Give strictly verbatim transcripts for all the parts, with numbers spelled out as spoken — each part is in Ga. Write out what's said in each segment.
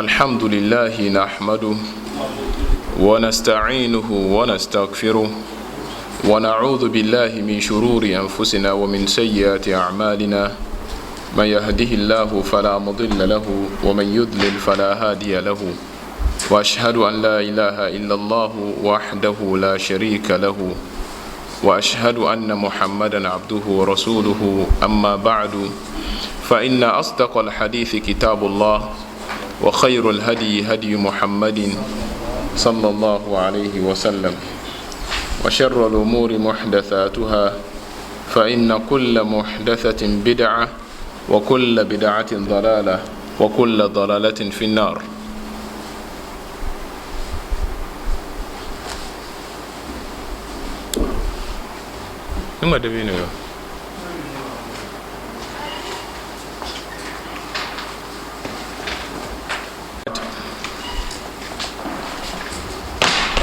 الحمد لله نحمده ونستعينه ونستغفره ونعوذ بالله من شرور أنفسنا ومن سيئات أعمالنا. من يهده الله فلا مضل له ومن يضلل فلا هادي له. وأشهد أن لا إله إلا الله وحده لا شريك له. وأشهد أن محمدا عبده ورسوله. أما بعد، فإن أصدق الحديث كتاب الله، وخير الهدي هدي محمد صلى الله عليه وسلم، وشر الأمور محدثاتها، فإن كل محدثة بدعة، وكل بدعة ضلالة، وكل ضلالة في النار. Nima de bino yo.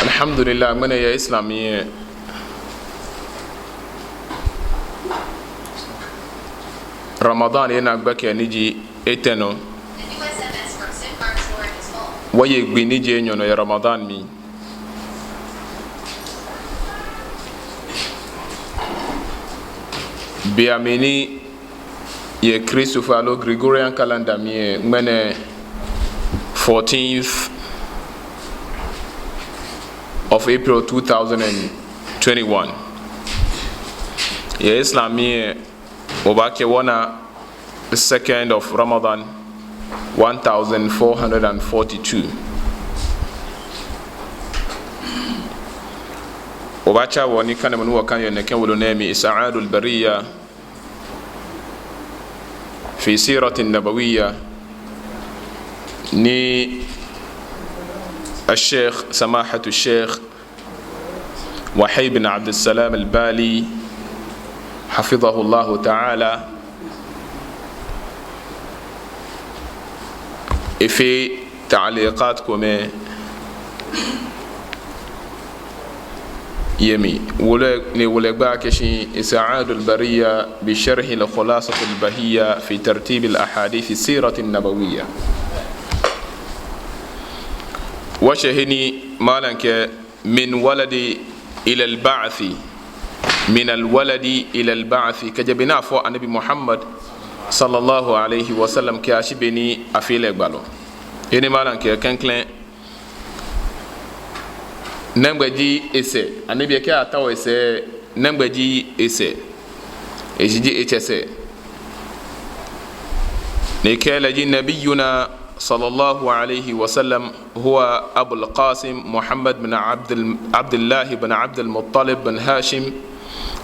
Alhamdulillah, ŋmɛnɛ yɛ Islam mli lɛ, Ramadan lɛ ena gbɛkɛ ni ji etɛ nɔ. Wɔye gbi ni ji enyɔ nɔ yɛ Ramadan mli. Be mli ni yɛ Kristofoi aloo Gregorian calendar mli lɛ, ŋmɛnɛ fourteenth of April two thousand and twenty-one. Yɛ Islam mli lɛ, obaakɛɛ wɔna the second of Ramadan, one thousand four hundred and forty-two. Obaatsa wɔ nikanemɔ ni wɔkane yɛ nɛkɛ wolo nɛɛ mli, Is'adul Bariyya fi Siratin Nabawiyya, ni Al-Sheikh, Samahatu Sheikh Wahid bin Abdussalam Al-Bali, hafidhahullahu ta'ala, efee ta'liqat komɛi yɛ mli. Wolo nɛɛ, wolo lɛ gbɛi akɛshi Is'adul Bariyya bi Sharhil Khulasatil Bahiyya fi Tartibil Ahadithi Siratin Nabawiyya. Wɔshɛ he ni malam kɛɛ, min waladi ilal ba'thi, minal waladi ilal ba'thi, kɛjɛ be ni afɔ Anabi Muhammad sallallahu alayhi wa sallam kɛyashi be ni afee lɛ gbalɔ. He ni malam kɛɛ klɛŋklɛŋ, nɛgbɛ ji esɛɛ, Anabi lɛ kɛ atao esɛɛ, nɛgbɛ ji esɛɛ, eshi ji etsɛsɛɛ. Ni ekɛɛ lɛ ji Nabiyyuna sallallahu alayhi wa sallam, huwa Abul Qasim Muhammad bin Abdul, Abdullah bin Abdul Muttalib bin Hashim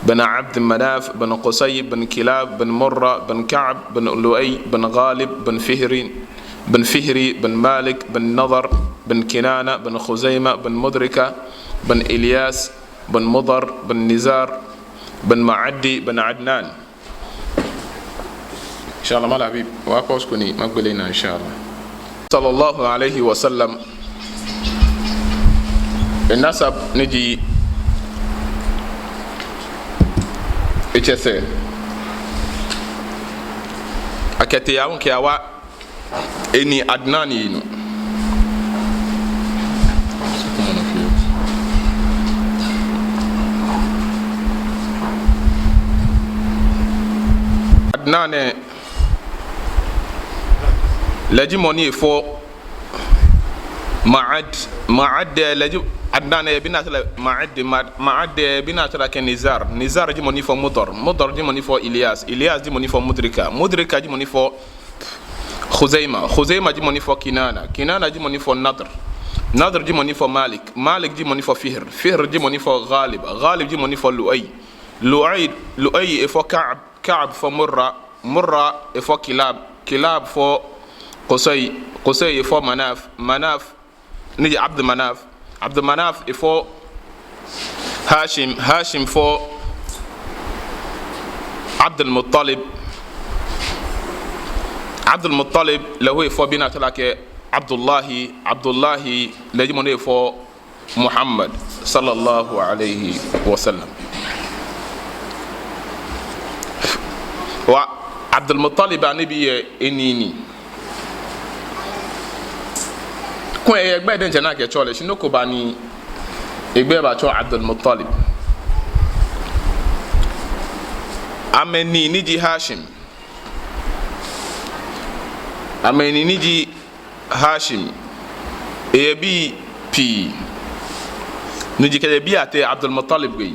bin Abd Manaf bin Qusay bin Kilab bin Murra bin Ka'b bin Lu'ay bin Ghalib bin Fihri bin Fihri bin Malik bin Nadar bin Kinana bin Khuzayma bin Mudrika bin Ilyas bin Mudar bin Nizar bin Ma'addi bin Adnan. Inshallah, Malam Habib, wa pause ko ni magbele naa, inshallah. Sallallahu alayhi wa sallam. Enasab ni ji etsɛsɛɛ. Akɛtee aahu kɛyawa enii Adnan lɛ nɔ. Adnan lɛ, lɛ ji mɔ ni efɔ Ma'ad, Ma'ad lɛ, lɛ ji Adnan lɛ, bi ni atsɛɔ lɛ Ma'ad, Ma'ad, Ma'ad lɛ, bi ni atsɛɔ lɛ akɛ Nizar. Nizar ji mɔ ni fɔ Mudar. Mudar ji mɔ ni fɔ Ilyas. Ilyas ji mɔ ni fɔ Mudrika. Mudrika ji mɔ ni fɔ Khuzayma. Khuzayma ji mɔ ni fɔ Kinana. Kinana ji mɔ ni fɔ Nadr. Nadr ji mɔ ni fɔ Malik. Malik ji mɔ ni fɔ Fihr. Fihr ji mɔ ni fɔ Ghalib. Ghalib ji mɔ ni fɔ Lu'ay. Lu'ay, Lu'ay efɔ Ka'b. Ka'b fɔ Murra. Murra efɔ Kilab. Kilab fɔ Qusay. Qusay efɔ Manaf. Manaf ni ji Abd Manaf. Abd Manaf efɔ Hashim. Hashim fɔ Abdul Muttalib. Abdul Muttalib lɛ hu efɔ bi ni atsɛɔ lɛ akɛ Abdullahi. Abdullahi lɛ ji mɔ ni efɔ Muhammad sallallahu alayhi wa sallam. Wa Abdul Muttalib, Anabi lɛ enii ni. Kulɛ eyɛ egbɛi diɛŋtsɛ ni akɛtsɛɔ lɛ, shi nɔ ko ba ni egbɛi batsɔ Abdul Muttalib. Amɛnii ni ji Hashim. Amɛnii ni ji Hashim. Eyɛ bii pii. No ji kɛjɛ biɛ ateŋ Abdul Muttalib gbɛi.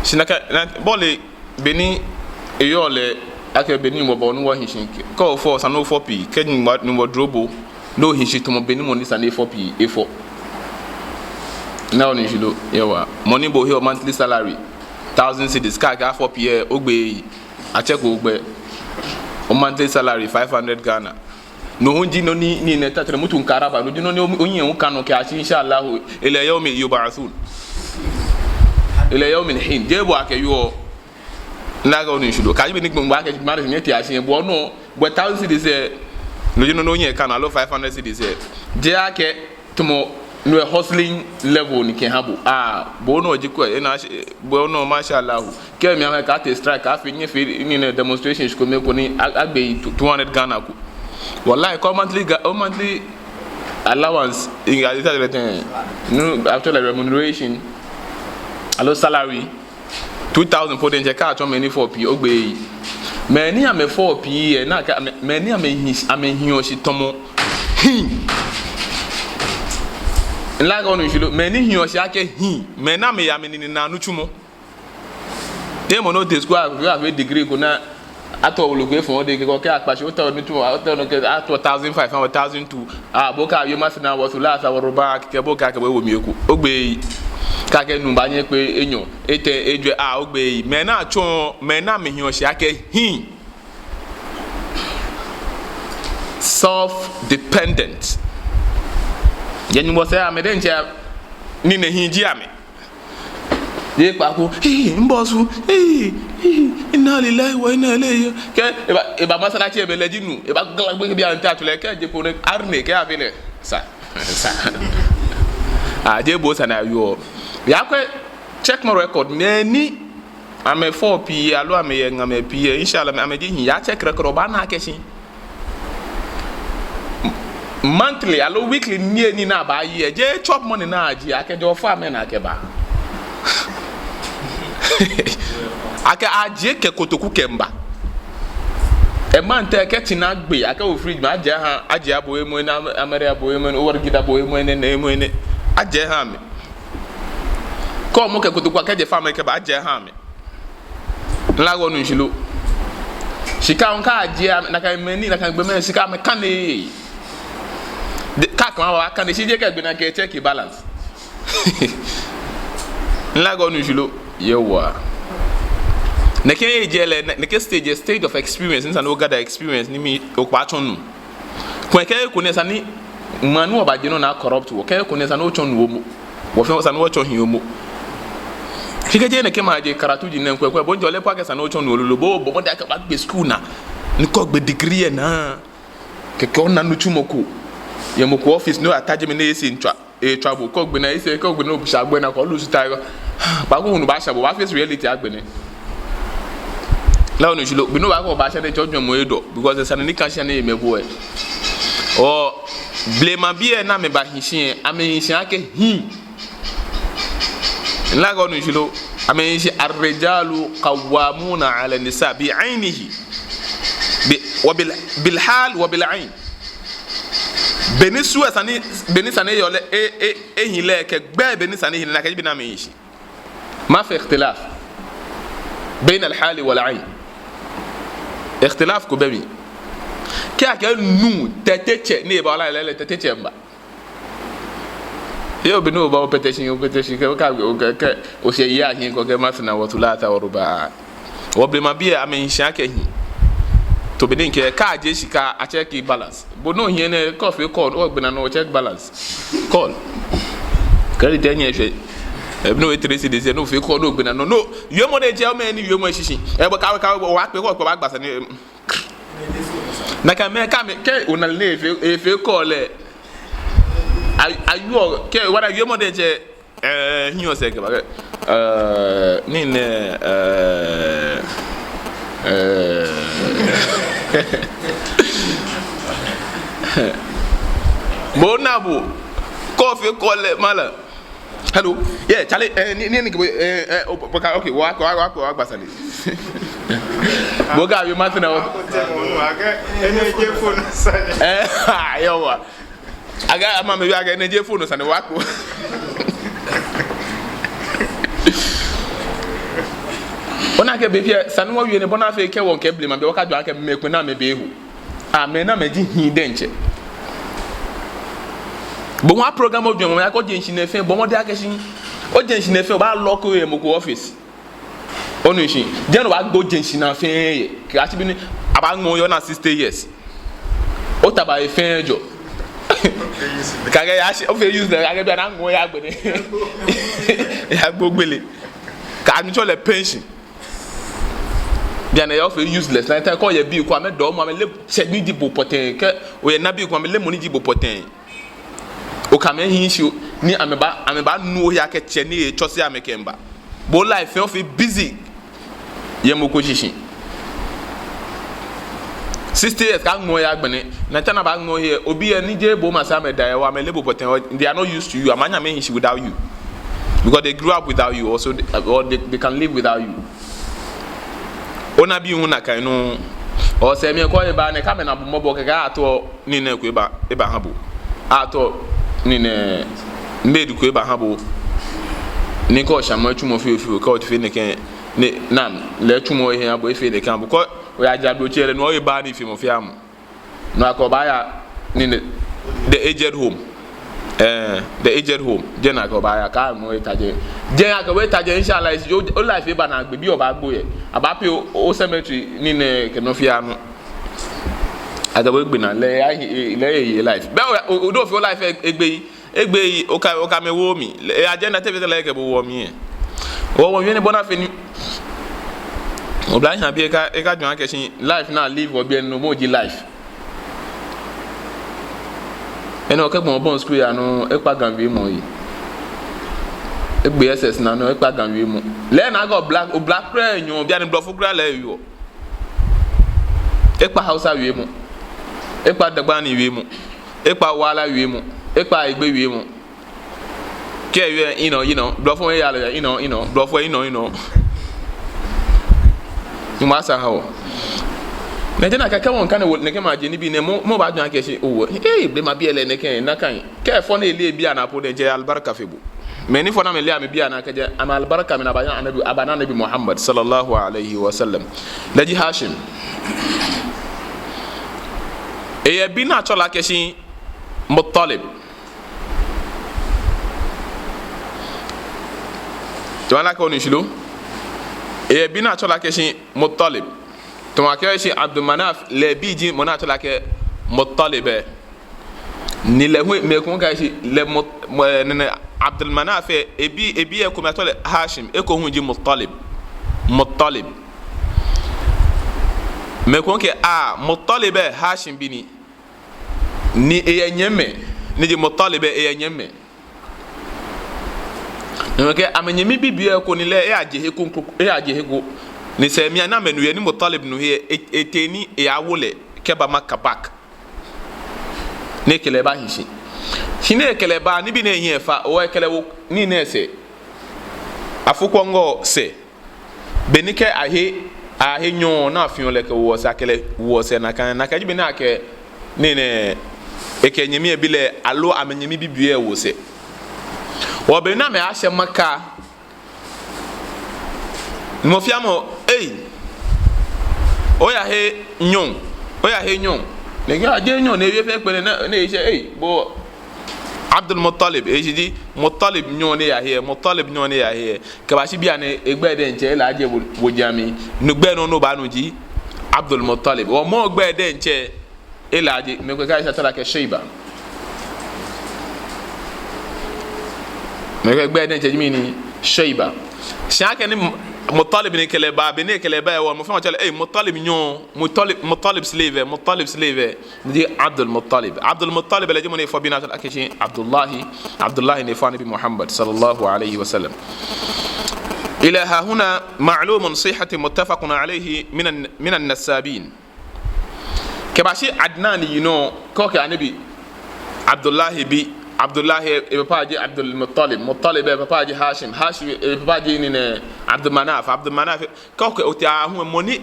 Shi nakai, na, bo ole, be ni eyɔɔ lɛ, akɛ be ni wɔbɔ ni wɔhi shi. Kɛ ofɔ, esa ni ofɔ pii, kɛ Nyɔŋmɔ, Nyɔŋmɔ duro bo, ni ohi shi tamɔ be ni mɔ ni esa ni efɔ pii, efɔ. Ona onu shishi lo? Yawwa. Mɔ ni bo he o monthly salary, thousand cedis, kɛ akɛɛ afɔ pii lɛ, ogbeee. Atsɛko ogbɛi. O monthly salary, five hundred Ghana. No hu ji nɔ ni, ni nɛ tatɛrɛ mutum karaba, no ji nɔ ni o, ohiɛ hu ka nɔ kɛyashi, insha Allah, ila yawmi yub'athun. Ila yawmil hin. Jeee bo akɛyɔɔ. Ona akɛ onu shishi lo. Kɛji be ni gbɔmɔ akɛ mari ni te ashi, bo nɔ, bo thousand cedis lɛ, no ji nɔ ni ohiɛ ka nɔ, aloo five hundred cedis lɛ. Jeee akɛ tamɔ no hustling level ni kɛha bo. Ah, bo nɔ ji kwɛ, ena shi, bo nɔ, masha Allah. Kɛ mi amɛ kɛ ate strike, kɛ afee, nyɛfee nii nɛɛ demonstration, shi kome ko ni a, agbe two hundred Ghana ko. Wallahi, kɛ o monthly Ga-, o monthly allowance, in, no, actually remuneration, aloo salary, two thousand po diɛŋtsɛ, kɛ atsɔ mɛi ni fɔ pii, ogbeee. Mɛi ni amɛfɔ pii lɛ, nakai, mɛi, mɛi ni amɛhi, amɛhiɔ shi tamɔ hii. Ona akɛ onu shishi lo, mɛi ni hiɔ shi akɛ hii, mɛi ni amɛyɛ amɛnine naa nitsumɔ. Te mɔ ni ote school, afee, afee degree ko ni atao wolo ko efɔŋ, ode kɛ, kɛ akpa shi, otao nitsumɔ, otao nɔ kɛ, atao thousand five, thousand two. Ah, bo kɛ awie masna wa thulatha wa ruba, kɛ bo kɛ, kɛ bo ewo mli eko. Ogbeee. Kɛ akɛɛ nuu baanyɛ ekpe enyɔ, etɛ, ejwɛ, ah, ogbeee. Mɛi ni atsɔɔ, mɛi ni amɛhiɔ shi akɛ hii. Self-dependent. Yɛ Nyɔŋmɔ sɛɛ, amɛ diɛŋtsɛ, nine hii ji amɛ. Jeee kpaako, hii, mibɔsu, hii, hii, inna lillahi wa inna ilayhi. Kɛ eba, eba masalaci, eba lɛ ji nuu, eba gala gbɛ kɛ biɛ ante atsu lɛ, kɛ eje kpo nɛɛ, arne, kɛ afee lɛ. Sa, sa. Ah, jeee bo sane ayɔɔ. Yakwɛ, check my record, mɛi ni amɛfɔ pii, aloo amɛyɛ ŋamɛi pii, insha Allah, amɛji hii, ya check record, obaana akɛ shi monthly aloo weekly niyenii ni abaaye lɛ, jeee chop money ni ajie, akɛjɛ ofainɛ ni akɛba. Akɛ ajie kɛ kotoku kɛmiiba. Emaŋ tɛ kɛ tsina gbe, akɛwo fridge mli, ajie aha, ajie aha bo yemɔ enɛ, amɛrɛ aha bo yemɔ enɛ, uwargida bo yemɔ enɛ, nɛɛ yemɔ enɛ. Ajie aha amɛ. Kɛ omɔ kɛ kotoku akɛjɛ faŋ mli kɛba, ajie aha amɛ. Ona akɛ onu shishi lo. Shika ŋka ajie, nakai mɛi ni, nakai gbɔmɛi shika amɛkaneee. Kɛ akɛɛ amɛbaakane, shi jeee kɛ gbɛ naa kɛ check balance. Ona akɛ onu shishi lo. Yawwa. Nɛkɛ age lɛ, nɛkɛ stage, stage of experience, ni esa ni o gather experience, ni mli okpa tsɔ nuu. Kwɛ kɛ eko nɛɛ esa ni, mɛi ni wɔbaje nɔ ni a corrupt wɔ, kɛ eko nɛɛ esa ni otsɔ nuu momo. Wɔfɛɛ esa ni wɔtsɔ hii momo. Shi kɛji nɛkɛ maje karatu ji nɛɛ kwɛ kwɛ, bo ŋjɔlɛ po akɛ esa ni otsɔ nuu lolo, bo, bo, bo diɛŋtsɛ kɛ obagbe school naa, ni kɛ ogbe degree lɛ naa. Kɛkɛ ona nitsumɔ ko. Yɛ mɔ ko office ni o-attach mɛi ni esɛɛ ntswa. Etswa bo, kɛ ogbe naa, ese, kɛ ogbe naa, obisha gbɛ naa, kɛ o-lose tie. Kpaako hulu baasha bo, obaa-face reality agbɛnɛ. Ona onu shishi lo, be ni obaakɔ obaasha nɛɛ, tsɔ jwɛŋmɔ edɔ, because esa ni nika shi ni emɛ bo lɛ. Oo, blema bii lɛ ni amɛbahi shi lɛ, amɛhi shi akɛ hii. Ona akɛ onu shishi lo, amɛhi shi, الرجال قوامون على النساء بعينه. Bi, wa bil, bil hal wa bil ain. Be ni su esa ni, be ni esa ni eyɔɔ lɛ, e, e, ehi lɛ kɛ gbɛ, be ni esa ni ehi lɛ, nakai ji be ni amɛhi shi. ما في اختلاف بين الحال والعين. Ikhtilaf ko bɛ mli. Kɛ akɛɛ nuu, tɛtɛtsɛ, ni eba wala lɛ, tɛtɛtsɛ miiba. Yoo, be ni oba opɛtɛ shi, opɛtɛ shi, kɛ, kɛ, kɛ, kɛ, oshɛ ya hi ko kɛ مثنى وثلاث ورباع. Wɔ blema bii lɛ amɛhi shi akɛ hii. To be ni ŋkɛɛ, kɛ ajie shika, a-check balance. Bo ni ohiɛ nɛɛ, kɛ ofee call, ogbe naa ni o-check balance. Call. Credit lɛ nyɛshwɛ. Ebi ni o-three cedis, ni ofee call, ni ogbe naa ni o-, no. Wiemɔ diɛŋtsɛ, omɛ ni wiemɔ shishi. Ebo kawe, kawe, obaakpe, kɛ okpe obaagba sane. Nakai mɛi, kɛ amɛ, kɛ ona lɛ ni efee, efee call lɛ. A, ayoo, kɛ, wala wiemɔ diɛŋtsɛ. Eh, hiɔ sɛɛ kɛba kɛ. Eh, nii nɛɛ, eh, eh. Bo na bo. Kɔ fɛɛ kɔ lɛ, mala. Hello. Yeah, Charlie, eh, ni, ni, ni, eh, eh, o, o, okay, wa, wa, wa, wa, wa, sane. Bo ka, you must know. Eh, ah, yawa. Akɛ, ama mi, akɛ, ni je phone sane wa ko. Ona akɛ be fɛɛ, sane wɔwie nɛɛ bɔ ni afee akɛ wɔkɛ blema, be wɔkajwɛŋ akɛ mɛi komɛi ni amɛbɛ eho. Amɛ ni amɛji hii diɛŋtsɛ. Bo hu a-program ojwɛŋmɔ, ya ko jeŋ shi nɛɛ fɛɛ, bo mɔ diɛŋtsɛ akɛ shi. Ojeŋ shi nɛɛ fɛɛ, obaa-lock yɛ mɔ ko office. Onu shishi. Then obaagbo jeŋ shi nɛɛ fɛɛ yɛ. Kɛ ashi beni, abaaŋmɛ oyɛ ona sixty years. Otaba he fɛɛ jɔ. Kɛ akɛ ya shi, ofee useless, akɛ bianɛ aŋmɛ oya gbɛ nɛɛ. Yagbo gbele. Kɛ anuŋtsɔ lɛ pension. Bianɛ ya ofee useless. Nakai time kɛ oyɛ bii ko amɛdɔmɔ, amɛle tsɛ ni ji bo pɔtɛɛ. Kɛ oyɛ nabii ko amɛle mɔ ni ji bo pɔtɛɛ. Okɛ amɛ hiii shi ni amɛba, amɛbaanu ohe akɛ tsɛ ni etsɔse amɛ kɛmiiba. Bo life fɛɛ ofee busy. Yɛ mɔ ko shishi. Sixty years kɛ aŋmɛ oya gbɛ nɛɛ. Nakai time ni abaaŋmɛ ohe, obii lɛ ni jeee bo masɛi amɛda yɛ hɔ, amɛle bo pɔtɛɛ, they are not used to you. Amɛnyɛ amɛhi shi without you. Because they grew up without you, also they, or they, they can live without you. Onabii hu nakai nɔŋŋ. Osɛɛ mli kɛ oba nɛɛ, kɛ amɛna bo mɔbɔ kɛkɛ, ato nii nɛɛ ko eba, ebaha bo. Ato nii nɛɛ, maid ko ebaha bo. Ni kɛ oshamɔ etsumɔ fioo fioo, kɛ otee fɛɛ nɛkɛ, ni, naam, lɛ etsumɔ ehe aha bo, efee nɛkɛ aha bo. Kɛ oyaje ablotsiri lɛ, no hewɔ ebaaa nii feemɔ fɛɛ mli. No hewɔ akɛ obaaya nii nɛɛ, the aged home. Eh, the aged home. Jɛi ni akɛ obaaya, kɛ aŋmɛ bo eta jɛi. Jɛi akɛ bo eta jɛi, inshallah, is your, o life eba naagbee, biɛ obaagbo yɛ. Abaa-pay o, o cemetery nii nɛɛ kɛ nɔ fɛɛ nɔ. Akɛ bo egbe naa, lɛ eyahi, lɛ eye life. Bɛ o, o, o do fɛɛ o life egbe yi. Egbe yi, okɛ, okɛ amɛ wo mli. Lɛ, e agenda te fɛɛ lɛ ekɛ bo wo mli yɛ. Wɔ, wɔwie nɛɛ bɔ ni afee ni oblahii abii lɛ aka, akajwɛŋ akɛ shi life ni a-live wɔ biɛ nɛɛ, no moŋ ji life. Enɛ okɛ gbɔmɔ bɔi school yaa nɔ, ekpa Ga wiemɔ yi. Egbe S S naa nɔ, ekpa Ga wiemɔ. Lɛ naa akɛ obla, obla kwraa enyɔ, bianɛ blɔfo kwraa lɛ ewieɔ. Ekpa Hausa wiemɔ. Ekpa Dagbani wiemɔ. Ekpa Wala wiemɔ. Ekpa Ayigbe wiemɔ. Kɛ ewie, you know, you know, blɔfo eya lɛ, you know, you know, blɔfo, you know, you know. Nyɔŋmɔ asa aha wɔ. Nɛkɛ naa kɛ, kɛ wɔkane wɔ, nɛkɛ maje nibii nɛɛ, mɔ, mɔ baajwɛŋ akɛ shi, oh, eh, blema bii lɛ nɛkɛ, nakai. Kɛ efɔ ni ele ebii anaa po diɛŋtsɛ, albarka fe bo. Mɛi ni fɔ ni amɛle amɛbii anaa kɛjɛ, amɛ albarka mli ni abaana Anabi, abaana Anabi Muhammad sallallahu alayhi wa sallam. Lɛ ji Hashim. Eyɛ bi ni atsɛɔ lɛ akɛ shi Muttalib. Tamɔ nakai onu shishi lo? Eyɛ bi ni atsɛɔ lɛ akɛ shi Muttalib. Tamɔ akɛ shi Abdul Manaf, lɛ bi ji mɔ ni atsɛɔ lɛ akɛ Muttalib lɛ. Ni lɛ hu mɛi komɛi kɛɛ akɛ shi lɛ Mut-, Mu-, eh, nɛnɛ Abdul Manaf lɛ, ebi, ebi lɛ ekomɛi atsɛɔ lɛ Hashim, eko hu ji Muttalib. Muttalib. Mɛi komɛi kɛɛ, ah, Muttalib lɛ Hashim bi ni. Ni eyɛ nyɛmimɛi, ni ji Muttalib lɛ eyɛ nyɛmimɛi. Ni amɛkɛɛ amɛnyɛmi bibioo ko ni lɛ, eyaje he ko, eyaje he ko. Ni sɛɛ mli lɛ ni amɛnu he ni Muttalib nu he lɛ, e-, etee ni eyawo lɛ kɛba Makka back. Ni ekɛ lɛ bahi shi. Shi ni ekɛ lɛ ba, nibii ni ehiɛ efa, oo ekɛ lɛ wo nii nɛɛ sɛɛ. Afukwɔŋɔ sɛɛ. Beni kɛ ahe, ahe nyɔɔŋ ni afiɔ lɛ kɛwoɔ sɛɛ, akɛ lɛ woɔ sɛɛ nakai, nakai ji beni akɛ, nɛnɛ, ekɛ nyɛmi lɛ bi lɛ, aloo amɛnyɛmi bibioo lɛ wo sɛɛ. Wɔ beni amɛyashɛ Makka, mɔ fɛɛ mɔ, ei, oyahe nyɔɔŋ, oyahe nyɔɔŋ. Ni ekɛɛ ajeee nyɔɔŋ, ni ewie fɛɛ kpɛlɛ, ni, ni eshɛ, ei, bo, Abdul Muttalib, eshishi ji Muttalib nyɔɔŋ ni eyahe, Muttalib nyɔɔŋ ni eyahe. Kɛbashi bianɛ egbɛi diɛŋtsɛ elaaje wo, woji amli. Ni gbɛi nɔ ni obaanu ji Abdul Muttalib. Wɔ mɔ gbɛi diɛŋtsɛ elaaje, mɛi komɛi kɛɛ atsɛɔ lɛ akɛ Shayba. Mɛi komɛi kɛɛ egbɛi diɛŋtsɛ ji mɛni? Shayba. Shi akɛni Muttalib ni kɛ lɛ ba, beni ekɛ lɛ ba lɛ wɔ, mɔ fɛɛ mɔ tsɛɔ lɛ, ei, Muttalib nyɔɔŋ, Muttalib, Muttalib slave, Muttalib slave. Ni ji Abdul Muttalib. Abdul Muttalib lɛ ji mɔ ni efɔ bi ni atsɛɔ lɛ akɛ shi Abdullahi. Abdullahi ni efɔ Anabi Muhammad sallallahu alayhi wa sallam. إلى ها هنا معلوم صحة متفق عليه من ال-، من النسابين. Kɛbashi Adnan yinɔ, kɛ okɛɛ Anabi Abdullahi bi, Abdullahi, epapa ji Abdul Muttalib, Muttalib, epapa ji Hashim, Hashim, epapa ji nɛɛ, Abdul Manaf, Abdul Manaf, kɛ okɛɛ otee aahu, mɔ ni,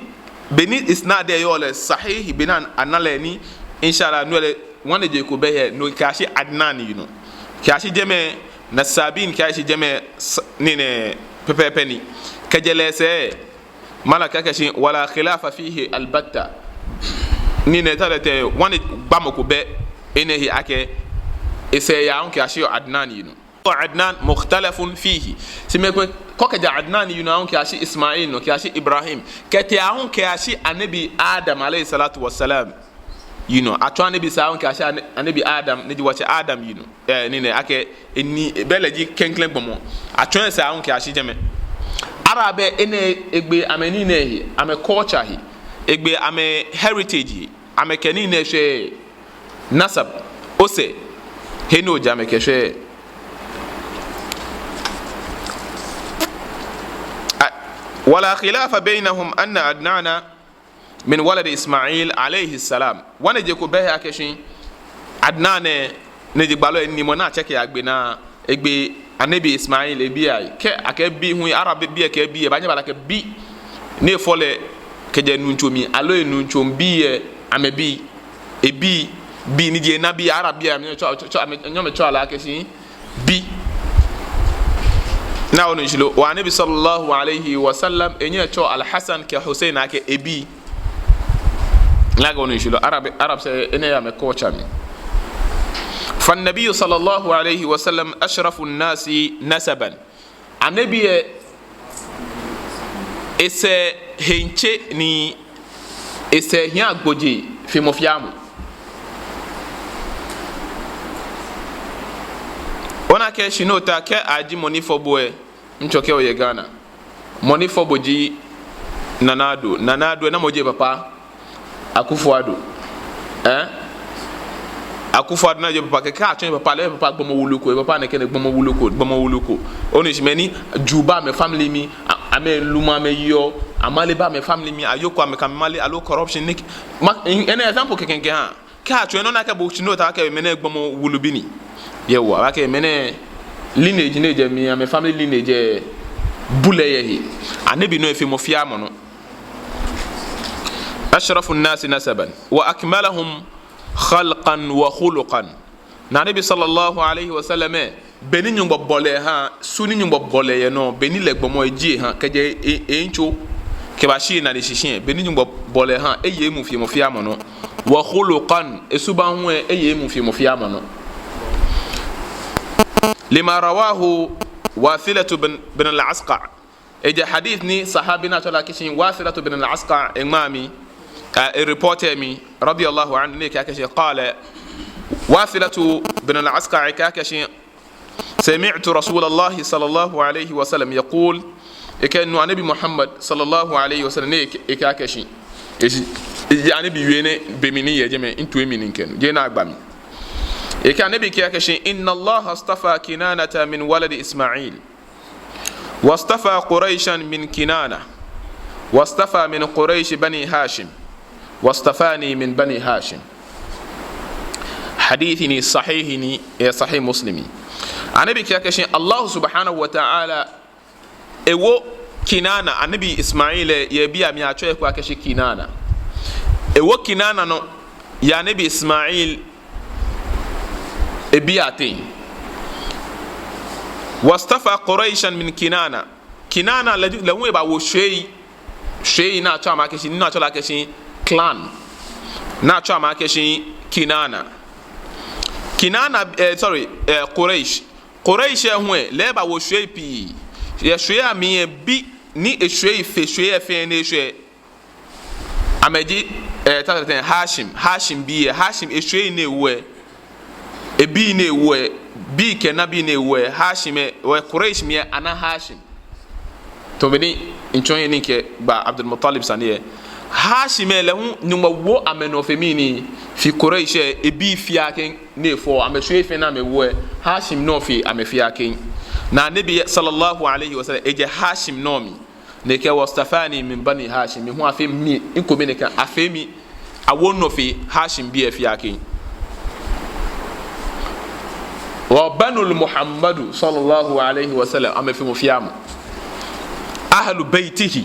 bɔ ni isnad lɛ yɔɔ lɛ, sahih, bɔ ni ana lɛ ni, inshallah, no lɛ, ŋwanejee ko bɛ he, no kɛyashi Adnan yinɔ. Kɛyashi jɛmɛ, Nasabin, kɛyashi jɛmɛ, s-, nɛɛ, pɛpɛɛpɛ ni. Kɛjɛ lɛ sɛɛ, Mala kɛɛ akɛshi, wala khilafa fihi albatta. Nɛɛ, tɛlɛ tɛ, ŋwanegbamɔ ko bɛ, enɛ he akɛ, esɛɛ yaa aahu kɛyashi Adnan yinɔ. Adnan mukhtalafun fihi. Shi mɛi komɛi kɛɔ akɛ ja Adnan yinɔ aahu kɛyashi Ismail nɔ, kɛyashi Ibrahim. Kɛtee aahu kɛyashi Anabi Adam alayhi salatu wassalam yinɔ. Atsɔɔ Anabi sɛɛ aahu kɛyashi Ana-, Anabi Adam, ni ji wɔtsɛ Adam yinɔ. Eh, nɛɛ, akɛ, enii, belɛ ji klɛŋklɛŋ gbɔmɔ. Atsɔɔ esɛɛ aahu kɛyashi jɛmɛ. Arab lɛ, enɛ, egbe amɛ nɛɛ he, amɛ culture he, egbe amɛ heritage he. Amɛkɛ nii nɛɛ shwɛɛɛ, nasab, osɛɛ, he ni oja amɛkɛ shwɛɛɛ. A-, wala khilafa baynahum anna Adnana min waladi Ismail alayhi salam. Ŋwanejee ko bɛ he akɛshi Adnan nɛɛ, ni ji gbalɔ lɛ nimɔ ni atsɛ kɛyagbe naa, egbe Anabi Ismail ebii ahe. Kɛ akɛɛ bii hu, Arab bii lɛ kɛɛ bii lɛ, ebaanyɛ aba lɛ akɛ bi ni efɔ lɛ kɛjɛ nuŋtsɔ mli, aloo enuŋtsɔ bii lɛ amɛbii, ebii, bii ni ji enabii, Arab bii lɛ, amɛnyɛɔ amɛtsɛɔ, tsɛɔ, tsɛɔ, amɛ, nyɛɔ amɛtsɛɔ lɛ akɛshi bi. Ni onu shishi lo, wa Anabi sallallahu alayhi wa sallam, enyɛɔ etsɛɔ Al-Hasan kɛ Hussein akɛ ebii. Ni onu shishi lo, Arab, Arab sɛɛ, enɛ yɛ amɛ culture mli. Fa Nabiyyu sallallahu alayhi wa sallam ashrafu nasi nasaban. Anabi lɛ, esɛɛ he tse ni esɛɛ hiɛ agbojee fe mɔ fɛɛ mɔ. Ona akɛshi no ta kɛ aji mɔ ni fɔ bo lɛ, mitsɔɔ akɛ oyɛ Ghana. Mɔ ni fɔ bo ji Nana Addo. Nana Addo lɛ, namɔ ji epapa? Akufo-Addo. Eh? Akufo-Addo, namɔ ji epapa? Kɛ, kɛ atsɔɔ epapa lɛ, epapa gbɔmɔ wulu ko, epapa nɛkɛ nɛɛ gbɔmɔ wulu ko, gbɔmɔ wulu ko. Onu shishi, mɛi ni juu bɛ amɛ family mli, a-, amɛlumɔ amɛyeɔ, amale bɛ amɛ family mli, ayɔɔ ko amɛkɛ amɛ male, aloo corruption ni, ma, in, enɛ example kɛkɛ mikɛha. Kɛ atsɔɔ enɔ, ona akɛ bo shi no ta akɛ mɛnɛ gbɔmɔ wulu bi ni. Yawwa, akɛ mɛnɛ lineage ni ejɛ mli, amɛ family lineage lɛ bulɛ yɛ he. Anabi nɔ efe mɔ fɛɛ mɔ nɔ. Ashrafu nasi nasaban, wa akmalahum khalqan wa khuluqan. Ni Anabi sallallahu alayhi wa sallam lɛ, bɔ ni Nyɔŋmɔ bɔ lɛ ha, su ni Nyɔŋmɔ bɔ lɛ yɛ nɔ, bɔ ni lɛ gbɔmɔ eji eha, kɛjɛ e, e, eyiŋtso kɛbashi enane shishi lɛ, bɔ ni Nyɔŋmɔ bɔ lɛ ha, eye emuu fe mɔ fɛɛ mɔ nɔ. Wa khuluqan, esubaŋ hu lɛ, eye emuu fe mɔ fɛɛ mɔ nɔ. Lima rawahu Wathilatu bin, bin al-Asqa. Ejɛ hadith ni sahabi ni atsɛɔ lɛ akɛshi Wathilatu bin al-Asqa eŋma mli, eh, e-report mli, radiyallahu anhu, ni ekɛɛ akɛshi, qala, Wathilatu bin al-Asqa ekɛɛ akɛshi, sami'tu Rasulallahi sallallahu alayhi wa sallam yaqul, ekɛɛ minu Anabi Muhammad sallallahu alayhi wa sallam ni ekɛɛ, ekɛɛ akɛshi, eji, eji Anabi wie nɛɛ be mli ni miyɛ jɛmɛ, mitoi mli ni mikɛnu, jeee naagba mli. Ekɛɛ Anabi kɛɛ akɛshi, inna Allaha astafa Kinanata min waladi Ismail. Wastafa Qurayshan min Kinana. Wastafa min Quraysh Bani Hashim. Wastafani min Bani Hashim. Hadith ni sahih ni, eh, Sahih Muslim. Anabi kɛɛ akɛshi Allah subhanahu wa ta'ala ewo Kinana, Anabi Ismail, eh, yɛ ebii amli atsɛɔ eko akɛshi Kinana. Ewo Kinana nɔ yɛ Anabi Ismail ebii ateŋ. Wastafa Qurayshan min Kinana. Kinana lɛ, lɛ hu ebawo shwiei, shwiei ni atsɛɔ amɛ akɛshi, ni atsɛɔ lɛ akɛshi clan. Ni atsɛɔ amɛ akɛshi Kinana. Kinana, eh, sorry, eh, Quraysh. Quraysh lɛ hu lɛ, lɛ ebawo shwiei pii. Yɛ shwiei amli lɛ, bi ni eshwie fe shwiei lɛ fɛɛ ni eshwɛ. Amɛji, eh, ta, ta, ta, Hashim, Hashim bii lɛ, Hashim eshwiei ni ewo lɛ, ebii ni ewo lɛ, bii kɛ enabii ni ewo lɛ, Hashim lɛ, wɔ Quraysh mli lɛ, ana Hashim. Tamɔ bɔ ni mitsɔɔ nyɛ ni mikɛba Abdul Muttalib sane lɛ. Hashim lɛ, lɛ hu Nyɔŋmɔ wo amɛnɔ fe mɛni, fe Quraysh lɛ, ebii fɛɛ kɛ ni efɔ, amɛshwiei fɛɛ ni amɛwo lɛ, Hashim nɔ fe amɛ fɛɛ kɛ. Ni Anabi sallallahu alayhi wa sallam, ejɛ Hashim nɔ mli. Ni ekɛɛ wastafani min Bani Hashim, mi hu afee mi, mikome nɛkɛ, afee mi awo nɔ fe Hashim bii lɛ fɛɛ kɛ. Wa Banul Muhammadu sallallahu alaihi wasallam, amɛfeemɔ fɛɛ amɔ. Ahlu baitihi.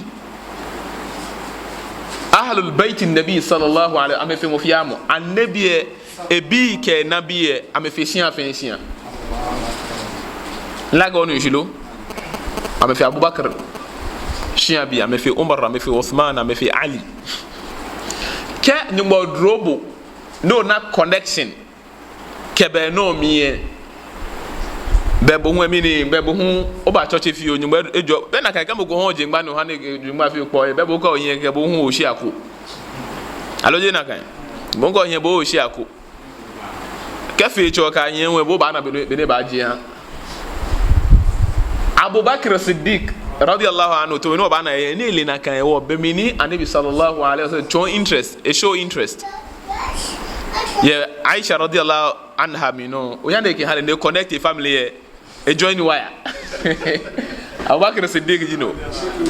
Ahlul baiti nabi sallallahu alaihi, amɛfeemɔ fɛɛ amɔ. Anabi lɛ, ebii kɛ enabii lɛ, amɛfee shia fɛɛ shia. Lagɔ onu shishi lo? Amɛfee Abubakar shia bii, amɛfee Umar, amɛfee Uthman, amɛfee Ali. Kɛ Nyɔŋmɔ duro bo, ni ona connection kɛ be nɔ mli lɛ, be bo hu mli ni, be bo hu oba church fioo, Nyɔŋmɔ ejɔ. Be nakai kɛ mɔ ko hu jeŋba ni oha ni jeŋba fioo kpɔ lɛ, be bo kɛ ohiɛ kɛ bo hu oshi ako. Aloo jeee nakai? Bo kɛ ohiɛ bo oshi ako. Kɛ fee tsɔ kɛ hiɛ hu bo baana be ni, be ni baaje ha. Abubakar Siddiq radiyallahu anhu, to ni obaana lɛ, ni ele nakai hewɔ, be mli ni Anabi sallallahu alaihi wasallam show interest, e show interest yɛ Aisha radiyallahu anha mli nɔ. Oya ni ekɛ ha lɛ ni e connect family lɛ, e join wire. Abubakar Siddiq ji no.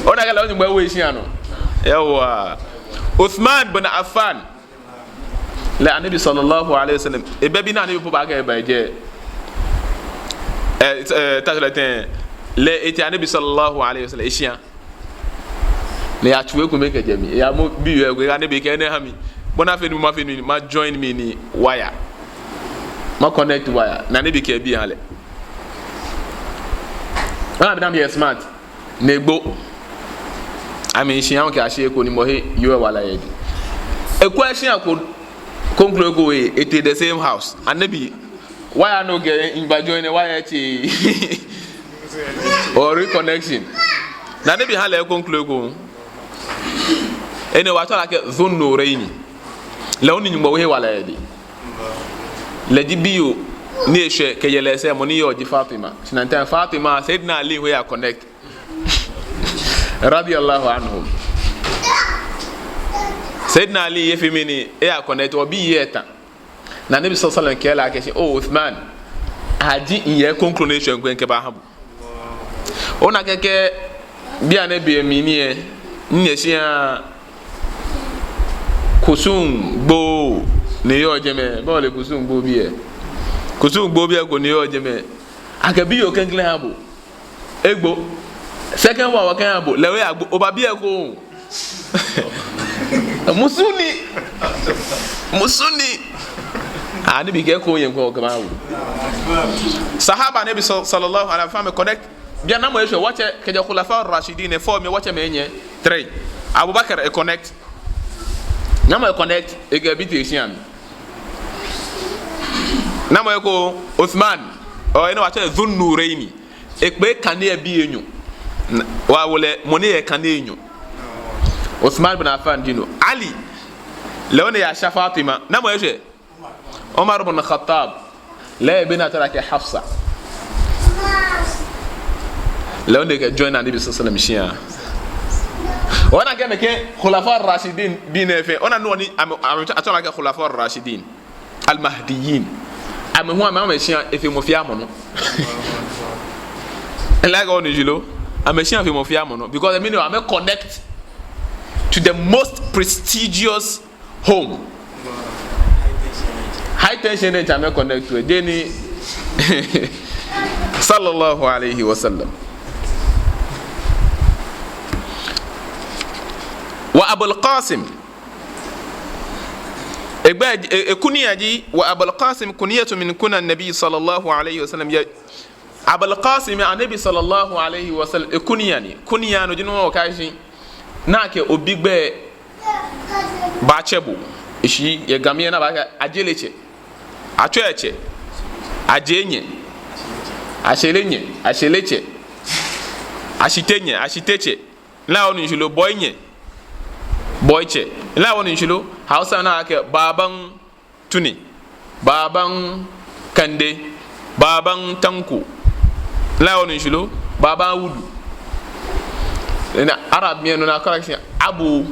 Ona akɛ lɛ hu Nyɔŋmɔ wo eshia nɔ. Yawwa. Uthman bin Affan. Lɛ Anabi sallallahu alaihi wasallam, ebɛ bi ni Anabi po baakɛɛ eba ejɛ. Eh, eh, ta sɔlɛ tɛŋŋ. Lɛ etee Anabi sallallahu alaihi wasallam eshia. Ni eyatsu ekome kɛjɛ mli. Eyamɔ biyoo lɛ eko, Anabi kɛɛ enɛ ha mi. Bɔ ni afee ni mafee nii, ma join mli ni wire. Ma connect wire. Ni Anabi kɛ ebii ha lɛ. Ona bɔ ni amɛyɛ smart. Ni egbo. Amɛshia hu kɛ ashi eko ni mɔ he yoo lɛ wala yɛ edɛŋ. Ekwɛ shia ko, konklo eko lɛ, etee the same house. Anabi, wire ni okɛ eba join lɛ, wire lɛ etsɛ. Or reconnection. Ni Anabi ha lɛ konklo eko. Enɛ hewɔ atsɛɔ lɛ akɛ Dhun Nuraini. Lɛ hu ni Nyɔŋmɔ wo he wala yɛ edɛŋ. Lɛ ji biyoo ni eshwɛ kɛjɛ lɛ sɛɛ, mɔ ni yɔɔ ji Fatima. Shi nakai Fatima, Sayyidina Ali hu eya connect. Radiyallahu anhum. Sayyidina Ali hu efee mɛni, eya connect, obi yɛ ta. Ni Anabi sallallahu alaihi wasallam kɛɛ lɛ akɛ shi, "Oh, Uthman, aji nyɛ konklo ni eshwɛ ŋkwɛ kɛba ha bo." Ona akɛ kɛ bianɛ be mli ni lɛ, nyɛshia kusum gbɔ ni yɔɔ jɛmɛ, bo ole kusum gbɔ bii lɛ. Kusum gbɔ bii lɛ ko ni yɔɔ jɛmɛ. Akɛ biyoo klɛŋklɛŋ ha bo. Egbo. Second one wɔkɛha bo. Lɛ hu eyagbo. Oba bi eko. Musu ni. Musu ni. Anabi kɛɛ eko yɛ ŋkwɛ okɛba wo. Sahaba Anabi sal-, sallallahu alaihi wasallam connect. Bianɛ namɔ eshwɛ, wɔtsɛ kɛjɛ Khulafa Rashidin four mli wɔtsɛ mɛi enyɔ. Three. Abubakar e connect. Namɔ e connect, ekɛ ebii tee shia mli. Namɔ eko, Uthman. Oh, enɛ hewɔ atsɛɔ lɛ Dhun Nuraini. Ekpee kanea bii enyɔ. N-, wɔwo lɛ mɔ ni yɛ kanea enyɔ. Uthman bin Affan ji no. Ali. Lɛ hu ni eyasha Fatima. Namɔ eshwɛ? Umar bin Khattab. Lɛ hu be ni atsɛɔ lɛ akɛ Hafsa. Lɛ hu ni ekɛ join Anabi sallallahu alaihi wasallam shia. Ona akɛ nɛkɛ Khulafa Rashidin bii nɛɛ fɛɛ. Ona nɔ ni amɛ, amɛ, atsɛɔ lɛ akɛ Khulafa Rashidin. Al-Mahdiyyin. Amɛ hu amɛ, amɛshia efeemɔ fɛɛ amɔ nɔ. Lagɔ onu shishi lo? Amɛshia efeemɔ fɛɛ amɔ nɔ. Because, I mean, amɛ connect to the most prestigious home. High tension ni amɛ connect to. Jeee ni sallallahu alaihi wasallam. Wa Abul Qasim. Egbɛi, e, e, kunya ji, wa Abul Qasim kunyatun min kunan Nabi sallallahu alaihi wasallam. Ya, Abul Qasim, Anabi sallallahu alaihi wasallam, e kunya ni. Kunya no ji nɔ ni okɛɛ akɛ shi, ni akɛ obi gbɛi baatsɛ bo. Eshi, yɛ Ga mli lɛ ni abaakɛɛ Ajeletsɛ. Atswɛtsɛ. Ajenyɛ. Ashelenyɛ. Asheletsɛ. Ashitenyɛ. Ashitetsɛ. Lagɔ onu shishi lo? Bɔinyɛ. Bɔitsɛ. Lagɔ onu shishi lo? Hausa ni akɛɛ Baban Tuni. Baban Kande. Baban Tanko. Lagɔ onu shishi lo? Baban Audu. Ni Arab mli lɛ no ni akɛɔ lɛ akɛ shi Abu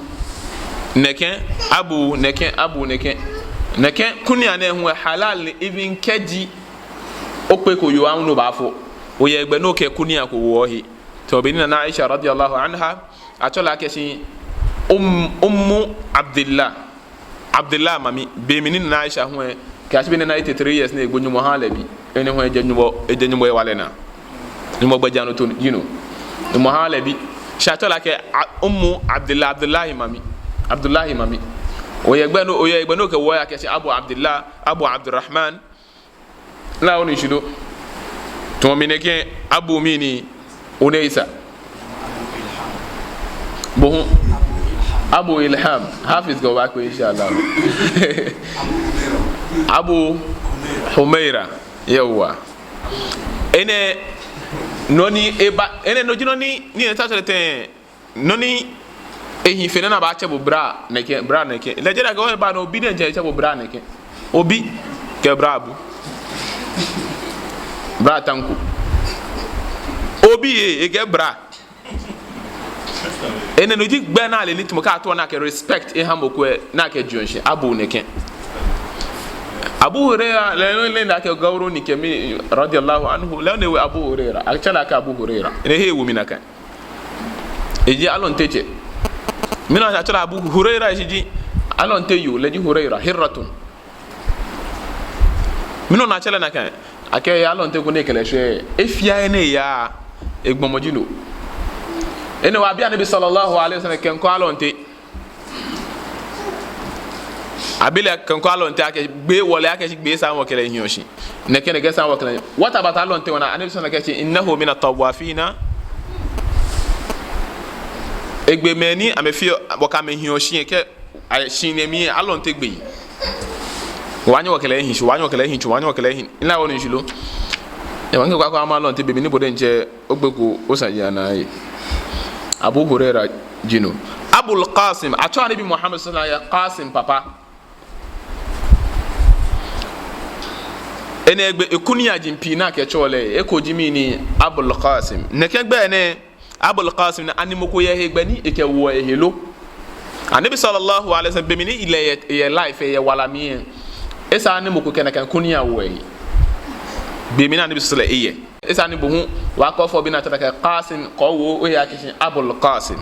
nɛkɛ, Abu nɛkɛ, Abu nɛkɛ. Nɛkɛ kunya nɛɛ hu halal ni, even kɛji okpeko yoo aahu ni obaafo. Oyɛ gbɛ ni okɛ kunya ko wo ohe. Tamɔ bɔ ni Nana Aisha radiyallahu anha, atsɛɔ lɛ akɛ shi Um-, Ummu Abdillah. Abdullah mami, be mli ni Nana Aisha hu lɛ, kɛyashi be ni ena eighty-three years ni egbo, Nyɔŋmɔ ha lɛ bi. Enɛ hu lɛ, eje Nyɔŋmɔ, eje Nyɔŋmɔ hewalɛ naa. Nyɔŋmɔ gbɛjianɔtoo ji no. Nyɔŋmɔ ha lɛ bi. Shi atsɛɔ lɛ akɛ, a, Ummu Abdullah, Abdullahi mami. Abdullahi mami. Oyɛ gbɛ ni, oyɛ gbɛ ni okɛwoɔ lɛ akɛshi Abu Abdullah, Abu Abdurrahman. Ona, onu shishi lo? Tamɔ mi nɛkɛ, Abu mɛni? Unaisa. Bo hu? Abu Ilham. Hafiz kɛ obaakpe, insha Allah. Abu Humaira. Yawwa. Enɛ nɔ ni eba, enɛ no ji nɔ ni, ni eta sɔle tɛŋŋ. Nɔ ni ehi fe ni abaatsɛ bo bra nɛkɛ, bra nɛkɛ. Lɛ ji akɛ oba ni obi diɛŋtsɛ etsɛ bo bra nɛkɛ. Obi kɛ bra bu. Bra Tanko. Obi lɛ, ekɛɛ bra. Enɛ no ji gbɛi ni ale nitsumɔ, kɛ atoɔ ni akɛ respect eha mɔ ko lɛ, ni akɛjieɔ shishi. Abu nɛkɛ. Abu Huraira, lɛ nɔ lɛ ni akɛ gauro ni kɛ mi, radiyallahu anhu, lɛ nɔ ni ewo Abu Huraira. Atsɛɔ lɛ akɛ Abu Huraira. Enɛ he ewo mi nakai. Eji alɔnte tsɛ. Mɛni hewɔ ni atsɛɔ lɛ Abu Huraira? Eji alɔnte yoo, lɛ ji Huraira, Hirratun. Mɛni hewɔ ni atsɛɔ lɛ nakai? Akɛ eyɛ alɔnte ko ni ekɛ lɛ shwɛɔ. He fɛɛ he ni eyaa, egbɔmɔ ji no. Enɛ hewɔ abi Anabi sallallahu alaihi wasallam kɛkɔ alɔnte. Abi lɛ kɛkɔ alɔnte akɛ gbɛ wɔle akɛshi gbɛ esa wɔkɛ lɛ hiɔ shi. Nɛkɛ, nɛkɛ esa wɔkɛ lɛ. What about alɔnte wɔnaa? Anabi sɔna akɛshi, "Innahu mina tawwafina." Egbɛ mɛi ni amɛfeɔ, wɔkɛ amɛ hiɔ shi kɛ, a, shi nɛɛ mli alɔnte gbɛ. Wɔnyɛɔ wɔkɛ lɛ hi shi, wɔnyɛɔ wɔkɛ lɛ hi shi, wɔnyɛɔ wɔkɛ lɛ hi. Ona, onu shishi lo? Ewa ŋkɛ kwa kwa ama alɔnte be mli ni bo diɛŋtsɛ ogbeko osaji anaa lɛ. Abu Huraira ji no. Abul Qasim, atsɛɔ Anabi Muhammad sallallahu alaihi wasallam Qasim papa. Enɛ gbɛ, ekunya ji pii ni akɛtsɛɔ lɛ, eko ji mɛni? Abul Qasim. Nɛkɛ gbɛi nɛɛ, Abul Qasim nɛɛ, ani mɔ ko yɛ hegbɛ ni ekɛwoɔ ehe lo? Anabi sallallahu alaihi wasallam, be mli ni lɛ yɛ, yɛ life, yɛ wala mli lɛ, esaaa ni mɔ ko kɛ nakai kunya woɔ ehe. Be mli ni Anabi sallallahu alaihi wasallam yɛ. Esaaa ni bo hu, wɔkɛ ofɔ bi ni atsɛɔ lɛ akɛ Qasim, kɛ owo ohe akɛshi Abul Qasim.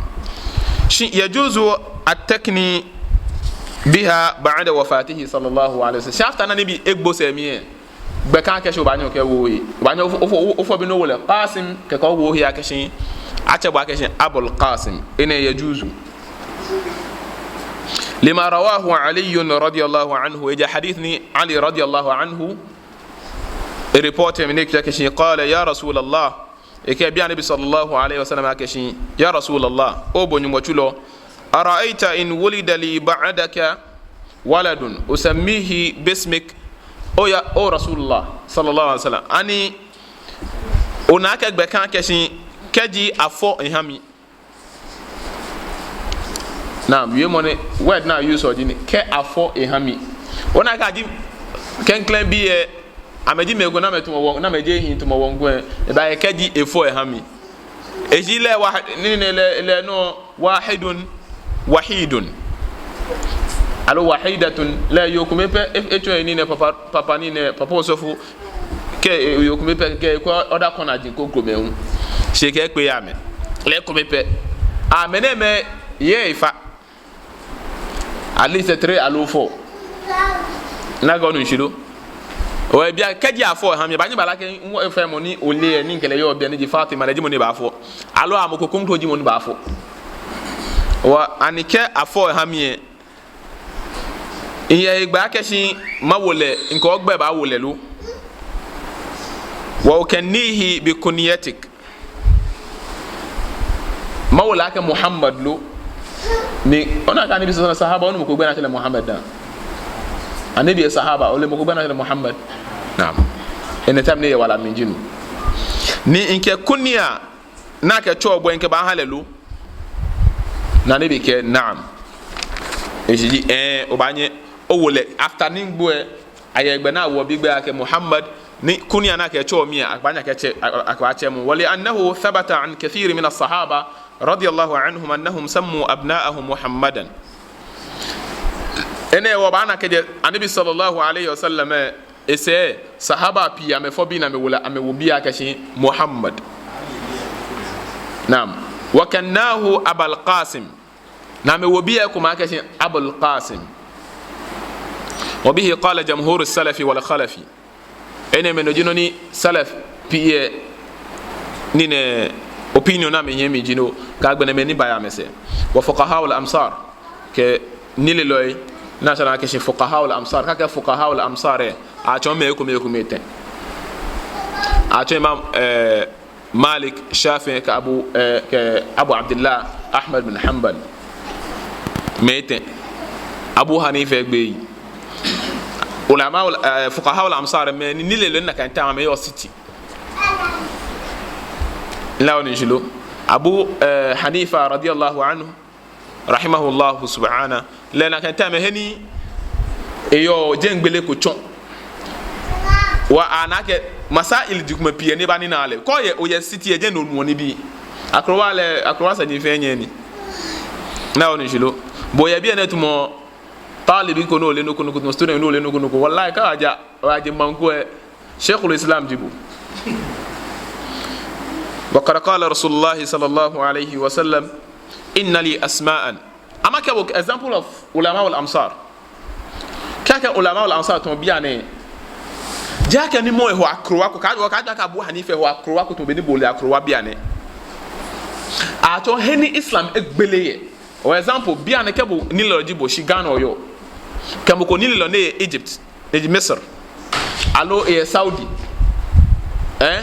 Shi yajuzu at-takni biha ba'da wafatihi sallallahu alaihi wasallam. Shi after ni Anabi egbo sɛɛ mli lɛ, gbɛ ka akɛshi obaanyɛ okɛwo ohe. Obaanyɛ ofɔ, ofɔ, ofɔ bi ni owo lɛ Qasim, kɛkɛ owo ohe akɛshi, atsɛ bo akɛshi Abul Qasim. Enɛ yajuzu. Lima rawahu Aliyyun radiyallahu anhu. Eji hadith ni Ali radiyallahu anhu e-report mli ni ekɛɛ akɛshi, qala, "Ya Rasulallah." Ekɛɛ ebi Anabi sallallahu alaihi wasallam akɛshi, "Ya Rasulallah, oo bo Nyɔŋmɔ tsulɔ, ara'ayta in wulida li ba'daka waladun usammihi bismik." Oo ya, oo Rasulallah sallallahu alaihi wasallam, ani ona akɛ gbɛ ka akɛshi kɛji afɔ eha mi? Naam, wiemɔ ni, word ni a-use-ɔ ji nɛɛ, kɛ afɔ eha mi. Ona akɛ aji klɛŋklɛŋ bii lɛ, amɛji mɛi komɛi ni amɛtumɔ wɔŋ, ni amɛjeee hii tumɔ wɔŋ kulɛ, ebaakɛɛ kɛji efɔ eha mi. Eji lɛ wa, nii nɛɛ lɛ, lɛ nɔ, wahidun, wahidun. Aloo wahidatun, lɛ yoo kome pɛ, e, etsɔ enii nɛɛ papa, papa nii nɛɛ, papa osɔfo, kɛ, e, yoo kome pɛ, kɛ, kɛ other corner ji krokomɛi hu. Shi ekɛɛ ekpee yɛ amɛ. Lɛ ekome pɛ. Amɛnɛɛmɛi yɛ efa. At least three aloo four. Nakai onu shishi lo? Oo, ebi akɛ kɛji afɔ eha mi, ebaanyɛ eba lɛ akɛ, mɔ fɛɛ mɔ ni ole lɛ, ni mikɛ lɛ yɔɔ biɛ ni ji Fatima lɛ ji mɔ ni baafɔ. Aloo mɔ ko kroko ji mɔ ni baafɔ. Oo, ani kɛ afɔ eha mi lɛ, miyɛ hegbɛ akɛshi mawo lɛ, mikɛ ogbɛi baawo lɛ lo? Wa ukannihi bi kunyatik. Mawo lɛ akɛ Muhammad lo? Ni, ona akɛ Anabi sallallahu alaihi wasallam sahaba, onu mɔ ko gbɛi ni atsɛɔ lɛ Muhammad dã? Anabi e-sahaba, ole mɔ ko gbɛi ni atsɛɔ lɛ Muhammad? Naam. Enɛ time ni eyɛ wala mli ji no. Ni mikɛ kunya ni akɛtsɛɔ bo lɛ mikɛbaaha lɛ lo? Ni Anabi kɛɛ, naam. Eshishi ji, ɛɛ, obaanyɛ owo lɛ after ni migbo lɛ, ayɛ hegbɛ ni awoɔ bi gbɛi akɛ Muhammad, ni kunya ni akɛtsɛɔ mi lɛ, abaanyɛ akɛtsɛ, a, a, akɛbaatsɛ mɔ. Wa li annahu thabata an kathiri mina sahaba, radiyallahu anhum, annahum sammu abna'ahum Muhammadan. Enɛ wɔbaana kɛjɛ Anabi sallallahu alaihi wasallam lɛ, esɛɛ, sahaba pii amɛfɔ bii ni amɛwo lɛ, amɛwo bii akɛshi Muhammad. Naam. Wa kannahu Abal Qasim. Ni amɛwo bii lɛ ekomɛi akɛshi Abul Qasim. وبه قال جمهور السلف والخلف. Enɛɛmɛi no ji nɔ ni salaf pii lɛ, nii nɛɛ opinion ni amɛyɛ mli ji no, kɛ agbɛnɛ mɛi ni baya amɛsɛɛ. وفقهاء الأمصار, kɛ nilelɔi, ni atsɛɔ amɛ akɛshi فقهاء الأمصار, kɛ akɛɛ فقهاء الأمصار lɛ, atsɔɔ mɛi ekome ekome etɛ. Atsɔɔ Imam, eh, Malik, Shafi'i, kɛ Abu, eh, kɛ Abu Abdillah Ahmad bin Hanbal. Mɛi etɛ. Abu Hanifa egbeee. Ulama, eh, فقهاء الأمصار, mɛi ni nilelɔi nakai time amɛyɔɔ city. Lɛ onu shishi lo? Abu, eh, Hanifa radiyallahu anhu, rahimahullahu subhanahu, lɛ nakai time he ni eyɔɔ, jeee gbele ko tsɔ. Wa ana akɛ masail ji komɛi pii ni eba ni ana lɛ. Kɛ oyɛ, oyɛ city lɛ, jeee no onuɔ nibii. Akrowa lɛ, akrowa saji fɛɛ nyɛ ni. Lɛ onu shishi lo? Bo oyɛ biɛ nɛɛ tamɔ talibi ko ni oleee nɔ ko nɔ ko, tamɔ student ni oleee nɔ ko nɔ ko. Wallahi, kɛ oya, oyaje maŋ ko lɛ, Sheikhul Islam ji bo. وقد قال رسول الله صلى الله عليه وسلم: إن لي أسماء. Ama kɛ bo example of علماء الأمصار. Kɛ akɛɛ علماء الأمصار tamɔ bianɛ, jeee akɛ ni mɔ lɛ eho akrowa ko, kɛ, kɛ akɛɛ Abu Hanifa eho akrowa ko tamɔ bɔ ni bo ole akrowa bianɛ. Atsɔɔ he ni Islam egbele yɛ. For example, bianɛ kɛ bo nilelɔ ji bo, shi Ghana oyɔɔ. Kɛ mɔ ko nilelɔ ni yɛ Egypt, ni ji Misr, aloo eyɛ Saudi, eh?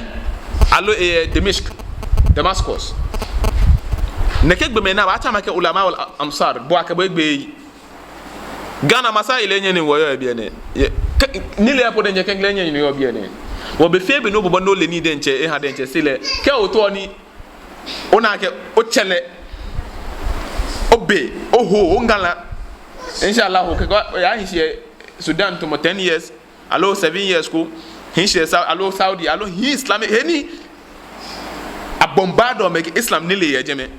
Aloo eyɛ Dimishq, Damascus. Nɛkɛ gbɔmɛi nɛɛ, abaatsɛ amɛ akɛ علماء الأمصار, bo akɛ bo egbeee. Ghana masail lɛ nyɛmi ni wɔyɔɔ bianɛ. Yɛ, kɛ, nilee po diɛŋtsɛ klɛŋklɛŋ nyɛmi ni yɔɔ bianɛ. Wɔbe fɛɛ be ni obɔ ni ole nii diɛŋtsɛ, eha diɛŋtsɛ, shi lɛ, kɛ otao ni ona akɛ otsɛ lɛ, obe, oho, oŋala. Inshallah, kɛ, kɛ oyahi shi yɛ Sudan tamɔ ten years, aloo seven years ko, hi shi yɛ Sau-, aloo Saudi, aloo hi Islamic, he ni abombado mɛi kɛ Islam nilee yɛ jɛmɛ.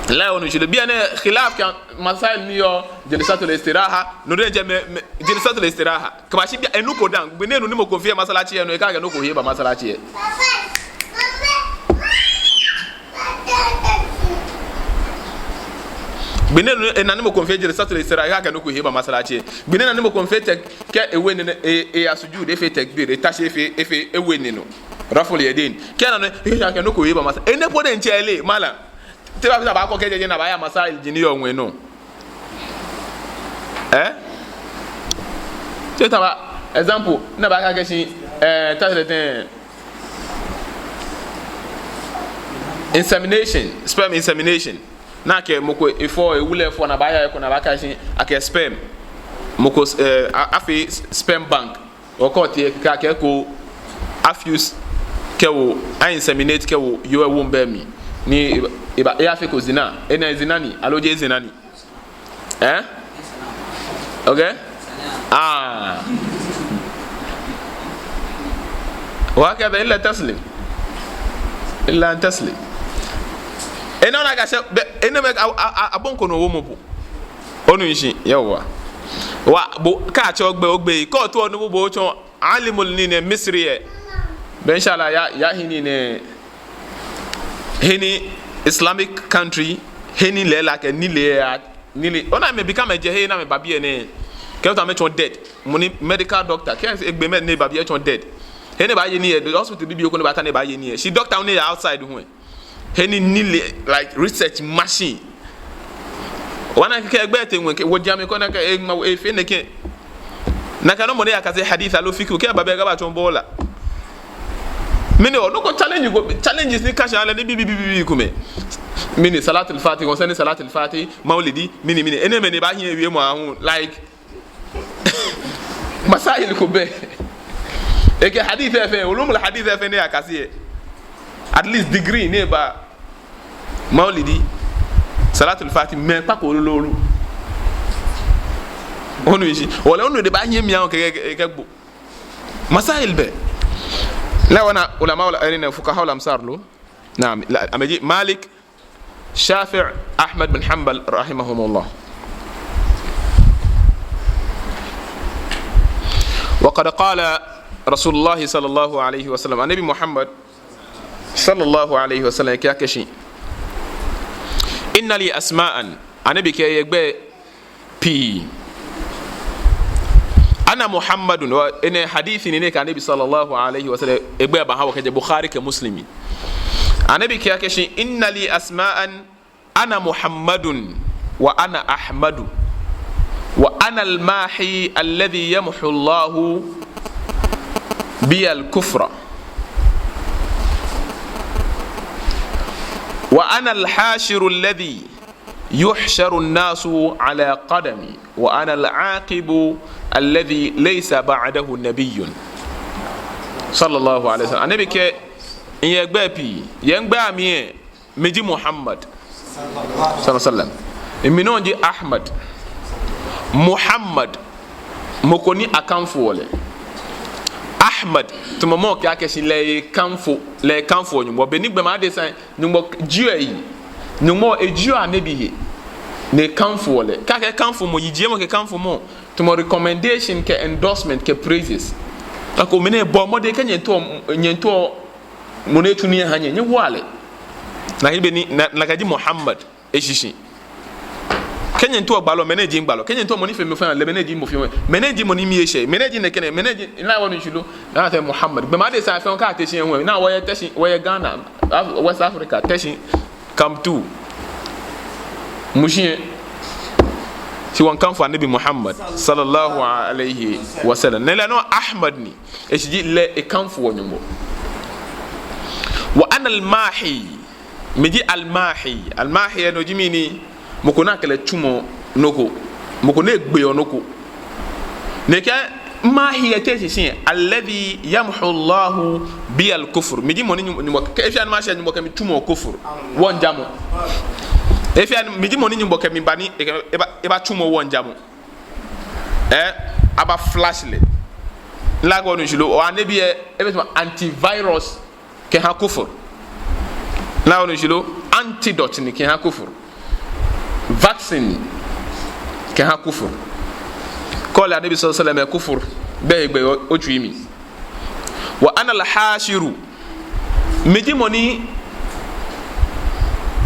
Lɛ onu shishi lo? Bianɛ khilaf kɛ masail ni yɔɔ jalsatul istiraha, no diɛŋtsɛ mɛ, mɛ, jalsatul istiraha. Kɛbashi bianɛ enuko dã, gbɛ ni enu ni mɔ ko feɔ yɛ masalachi lɛ nɔ, ekɛɛ akɛ nɔ ko hee ba masalachi lɛ. Gbɛ ni enu, ena ni mɔ ko feɔ jalsatul istiraha, ekɛɛ akɛ nɔ ko hee ba masalachi lɛ. Gbɛ ni ena ni mɔ ko feɔ tak-, kɛ ewo enine, e, eya sujud, efee takbir, eta shi efee, efee, ewo enine nɔ. Raful yadayn. Kɛ ena nɔ, ekɛɛ akɛ nɔ ko hee ba masa-, enɛ po diɛŋtsɛ eleee, malam. Te obaafee sɛɛ abaakɔ akɛ jeee jɛi ni abaaya masail ji ni yɔɔ ŋwɛi nɔ. Eh? Te taba, example, ni abaakɛɛ akɛshi, eh, ta sele tɛŋ. Insemination, sperm insemination. Ni akɛ mɔ ko efɔ, ewu lɛ efɔ, ni abaaya eko, ni abaakɛɛ akɛshi, akɛ sperm. Mɔ ko, eh, a-, afee s-, sperm bank. Okɔ ti ka kɛ ko a-fuse kɛwo, a-inseminate kɛwo yoo lɛ womb lɛ mli. Ni eba, eba, eyafeko zina. Enɛ zina ni, aloo jeee zina ni? Eh? Okay? Ah. Wa kɛ bɛ illa taslim. Illa an taslim. Enɛ ona akɛshi, bɛ, enɛɛmɛi a, a, a, abɔŋ ko nɔ wo mɔ bo. Onu shishi, yawwa. Wa, bo, kɛ atsɛ bo gbɛi, ogbɛi, kɛ otao ni bo, bo otsɔɔ alimul nii nɛɛ Misri lɛ. Bɛ inshallah, ya, ya hi nii nɛɛ. He ni Islamic country, he ni lɛɛlɛŋ kɛ nilee lɛ, nilee. Ona amɛbi kɛ amɛjɛ he ni amɛba biɛ nɛɛ. Kɛ otao amɛtsɔɔ dead. Mɔ ni medical doctor, kɛ egbe mɛ ni eba biɛ etsɔɔ dead. He ni ebaaye nii lɛ, hospital bibioo ko ni ebaata ni ebaye nii lɛ. Shi doctor ni yɔɔ outside hu lɛ. He ni nilee, like, research machine. Obaana akɛ egbɛ tee ŋwɛi, kɛ wɔji amɛ ko ni akɛ eŋma efee nɛkɛ. Nakai nɔŋŋ mɔ ni yakase hadith aloo fiqh, kɛ eba biɛ kɛbatsɔɔ bo lɛ. Mɛni o, nɔ ko challenge ko, challenges ni kã shi lɛ nibii, bii, bii, bii komɛi. Mɛni Salatul Fatih, concerning Salatul Fatih, Maulidi, mɛni, mɛni. Enɛɛmɛi ni baahi ewiemɔ aahu, like, masail ko bɛ. Ekɛ hadith lɛ fɛɛ, ulumul hadith lɛ fɛɛ ni eyakase lɛ. At least degree ni eba. Maulidi, Salatul Fatih, mɛi kpa ko lolo. Onu shishi. Ole onu de baahi emli aahu kɛ, kɛ, kɛ, kɛgbo. Masail bɛ. Lɛ wɔna ulama, ula, ɛni fuqaha ul amsar lo. Naam, la, amɛji Malik, Shafi'i, Ahmad bin Hanbal, rahimahumullah. وقد قال رسول الله صلى الله عليه وسلم, Anabi Muhammad, sallallahu alaihi wasallam, kɛɛ akɛshi, إن لي أسماء, Anabi kɛɛ eyɛ gbɛi pii. Ana Muhammadun, wa, enɛ hadith ni nɛkɛ Annabi sallallahu alaihi wasallam, egbɛi baahã wɔ kɛjɛ Bukhari kɛ Muslim. Annabi kɛɛ akɛshi, inna li asma'an, ana Muhammadun, wa ana Ahmadu, wa ana al-mahi alladhi yamhu Allahu biya al-kufra, wa ana al-hashiru alladhi yuhsharu an-nasu ala qadami, wa ana al-aqibu alladhi laysa ba'dahu nabiyyun. Sallallahu alaihi wasallam. Annabi kɛɛ, miyɛ gbɛi pii, yɛ migbɛi amli lɛ, miji Muhammad. Sallallahu alaihi wasallam. Minɔ ji Ahmad. Muhammad, mɔ ko ni akanfoɔ lɛ. Ahmad, tamɔ mɔ ko akɛshi lɛ ekanfo, lɛ ekanfoɔ Nyɔŋmɔ. Beni gbɔmɔ adesa Nyɔŋmɔ jieɔ eyi. Nyɔŋmɔ ejieɔ Annabi he. Ni ekanfoɔ lɛ. Kɛ akɛɛ kanfomɔ, yijiemɔ kɛ kanfomɔ. Tamɔ recommendation kɛ endorsement kɛ praises. Akɛ mɛnɛ bɔ mɔdɛŋ kɛ nyɛtao, nyɛtao mɔ ni etsu nii ehã nyɛ, nyɛwoa lɛ. Nakai beni, na, nakai ji Muhammad. Eshishi. Kɛ nyɛtao gbalɔ, mɛnɛ ji gbalɔ. Kɛ nyɛtao mɔ ni feɔ mɔ fɛo, lɛ mɛnɛ ji mɔ feɔ. Mɛnɛ ji mɔ ni mii eshɛ. Mɛnɛ ji nɛkɛ nɛɛ, mɛnɛ ji, ona wɔ ni shishi lo. Ona akɛ Muhammad. Gbɔmɔ adesa fɛɛ kɛ Teshi ŋwɛ. Ona wɔyɛ Teshi, wɔyɛ Ghana, Af-, West Africa, Teshi, Kamtu, Mushi. Shi wɔkanfoɔ Annabi Muhammad sallallahu alaihi wasallam. Ni lɛ nɔŋŋ Ahmad ni. Eshishi ji lɛ ekanfoɔ Nyɔŋmɔ. Wa ana al-mahi. Miji al-mahi. Al-mahi lɛ no ji mɛni? Mɔ ko ni akɛ lɛ tsumɔɔ nɔ ko. Mɔ ko ni egbeɔ nɔ ko. Ni ekɛɛ mahi lɛ te shishi, alladhi yamhu Allahu biya al-kufr. Miji mɔ ni Nyɔŋmɔ, Nyɔŋmɔ kɛ, efeɔ ni mashi lɛ Nyɔŋmɔ kɛ mi tsumɔɔ kufr. Wɔŋjamɔ. Efeɔ ni, miji mɔ ni Nyɔŋmɔ kɛ mi ba ni, ekɛ, eba, ebatsumɔ wɔŋjamɔ. Eh, aba flush lɛ. Ona akɛ onu shishi lo, o Annabi lɛ, ebɛ tamɔ antivirus kɛhã kufr. Ona akɛ onu shishi lo, antidote ni kɛhã kufr. Vaccine ni kɛhã kufr. Kɛ ole Annabi sallallahu alaihi wasallam, kufr bɛ hegbɛ yɛ otsui mli. Wa ana al-hashiru. Miji mɔ ni